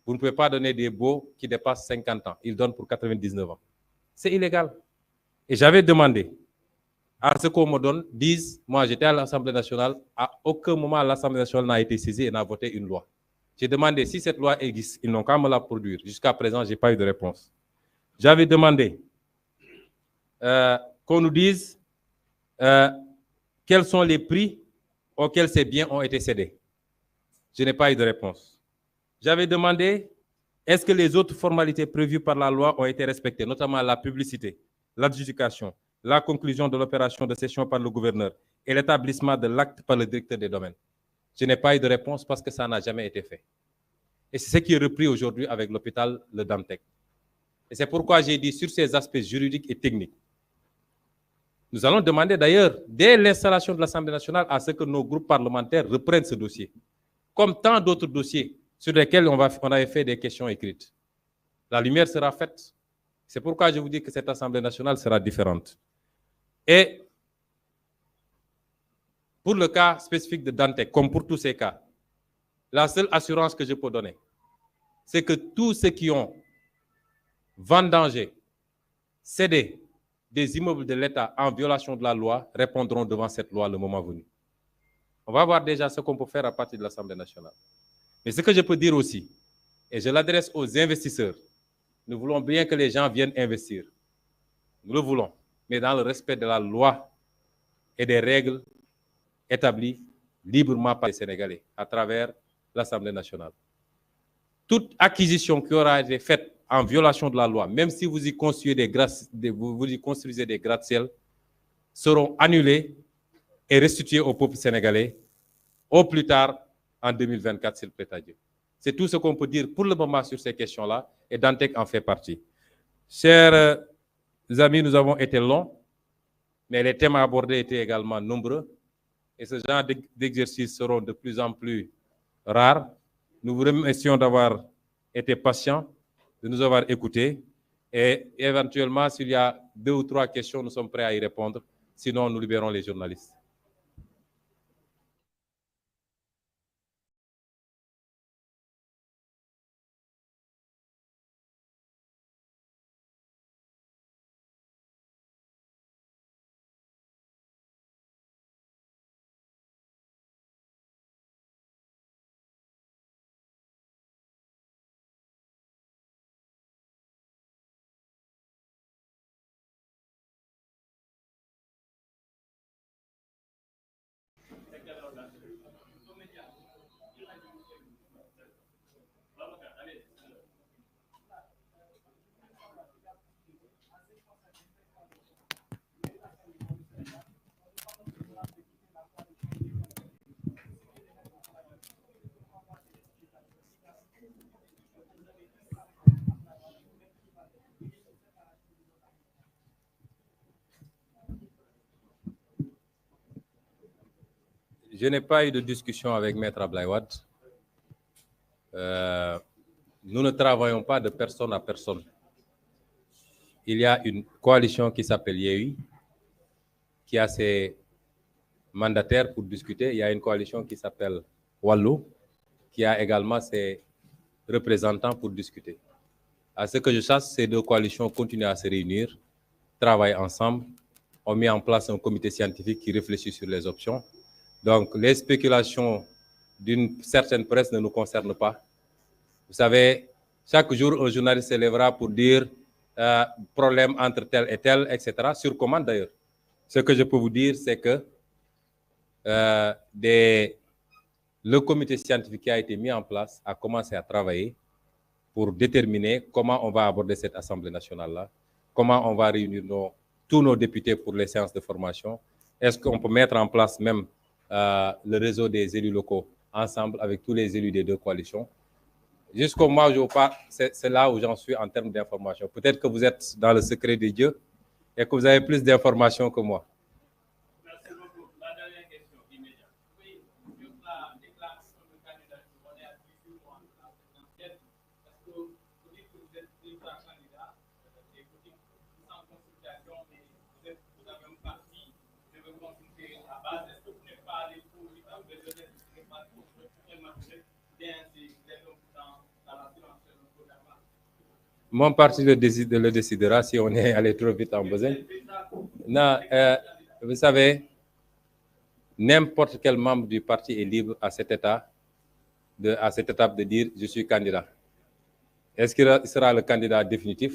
vous ne pouvez pas donner des baux qui dépassent 50 ans. Ils donnent pour 99 ans. C'est illégal. Et j'avais demandé à ce qu'on me donne, moi j'étais à l'Assemblée nationale, à aucun moment l'Assemblée nationale n'a été saisie et n'a voté une loi. J'ai demandé si cette loi existe, ils n'ont qu'à me la produire. Jusqu'à présent, je n'ai pas eu de réponse. J'avais demandé qu'on nous dise quels sont les prix auxquels ces biens ont été cédés. Je n'ai pas eu de réponse. J'avais demandé est-ce que les autres formalités prévues par la loi ont été respectées, notamment la publicité, l'adjudication, la conclusion de l'opération de cession par le gouverneur et l'établissement de l'acte par le directeur des domaines. Je n'ai pas eu de réponse parce que ça n'a jamais été fait. Et c'est ce qui est repris aujourd'hui avec l'hôpital Le Dantec. Et c'est pourquoi j'ai dit sur ces aspects juridiques et techniques, nous allons demander d'ailleurs, dès l'installation de l'Assemblée nationale, à ce que nos groupes parlementaires reprennent ce dossier, comme tant d'autres dossiers sur lesquels on avait fait des questions écrites. La lumière sera faite. C'est pourquoi je vous dis que cette Assemblée nationale sera différente. Et pour le cas spécifique de Dantec, comme pour tous ces cas, la seule assurance que je peux donner, c'est que tous ceux qui ont vendangé, cédé des immeubles de l'État en violation de la loi répondront devant cette loi le moment venu. On va voir déjà ce qu'on peut faire à partir de l'Assemblée nationale. Mais ce que je peux dire aussi, et je l'adresse aux investisseurs, nous voulons bien que les gens viennent investir. Nous le voulons, mais dans le respect de la loi et des règles établies librement par les Sénégalais à travers l'Assemblée nationale. Toute acquisition qui aura été faite en violation de la loi, même si vous y construisez des gratte-ciel, seront annulées et restituées au peuple sénégalais au plus tard en 2024, s'il plaît à Dieu. C'est tout ce qu'on peut dire pour le moment sur ces questions-là, et Dantec en fait partie. Chers amis, nous avons été longs, mais les thèmes abordés étaient également nombreux, et ce genre d'exercices seront de plus en plus rares. Nous vous remercions d'avoir été patients, de nous avoir écoutés, et éventuellement, s'il y a 2 ou 3 questions, nous sommes prêts à y répondre. Sinon, nous libérons les journalistes. Je n'ai pas eu de discussion avec Maître Abdoulaye Wade. Nous ne travaillons pas de personne à personne. Il y a une coalition qui s'appelle Yewwi, qui a ses mandataires pour discuter. Il y a une coalition qui s'appelle Wallu, qui a également ses représentants pour discuter. À ce que je sache, ces 2 coalitions continuent à se réunir, travaillent ensemble, ont mis en place un comité scientifique qui réfléchit sur les options. Donc, les spéculations d'une certaine presse ne nous concernent pas. Vous savez, chaque jour, un journaliste se lèvera pour dire problème entre tel et tel, etc., sur commande d'ailleurs. Ce que je peux vous dire, c'est que le comité scientifique qui a été mis en place a commencé à travailler pour déterminer comment on va aborder cette Assemblée nationale-là, comment on va réunir tous nos députés pour les séances de formation. Est-ce qu'on peut mettre en place même le réseau des élus locaux ensemble avec tous les élus des deux coalitions? Jusqu'au moment où je vous parle, c'est là où j'en suis en termes d'information. Peut-être que vous êtes dans le secret de Dieu et que vous avez plus d'informations que moi.
Merci beaucoup. La dernière question immédiate. Oui, sur la déclaration de candidature, on est à 18 mois de la présidentielle. Est-ce que vous dites que vous êtes ultra candidat et vous dites sans consultation, mais vous avez un parti, je veux consulter la base. Est-ce que vous n'êtes pas allé pour le temps de jeunesse, vous n'êtes pas pour bien dans la financière du gouvernement?
Mon parti le décidera si on est allé trop vite en besogne. Non, vous savez, n'importe quel membre du parti est libre à cette étape de dire je suis candidat. Est-ce qu'il sera le candidat définitif?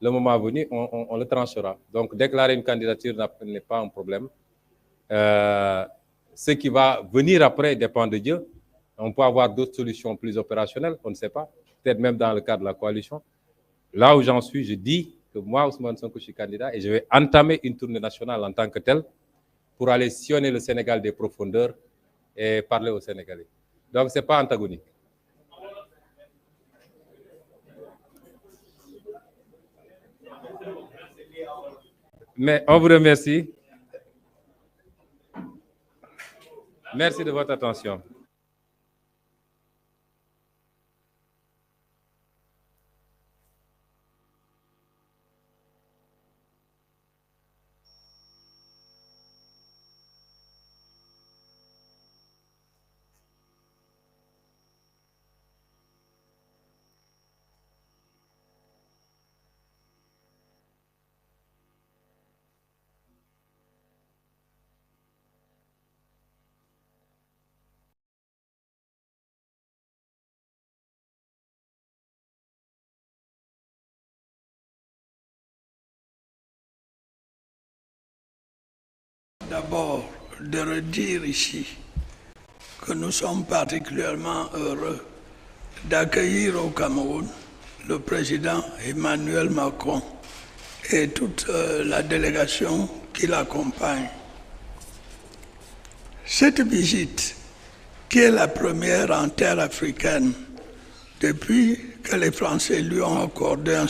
Le moment venu, on le tranchera. Donc, déclarer une candidature n'est pas un problème. Ce qui va venir après dépend de Dieu. On peut avoir d'autres solutions plus opérationnelles, on ne sait pas. Peut-être même dans le cadre de la coalition. Là où j'en suis, je dis que moi, Ousmane Sonko, je suis candidat et je vais entamer une tournée nationale en tant que telle pour aller sillonner le Sénégal des profondeurs et parler aux Sénégalais. Donc, ce n'est pas antagonique. Mais on vous remercie. Merci de votre attention.
D'abord, de redire ici que nous sommes particulièrement heureux d'accueillir au Cameroun le président Emmanuel Macron et toute la délégation qui l'accompagne. Cette visite, qui est la première en terre africaine depuis que les Français lui ont accordé un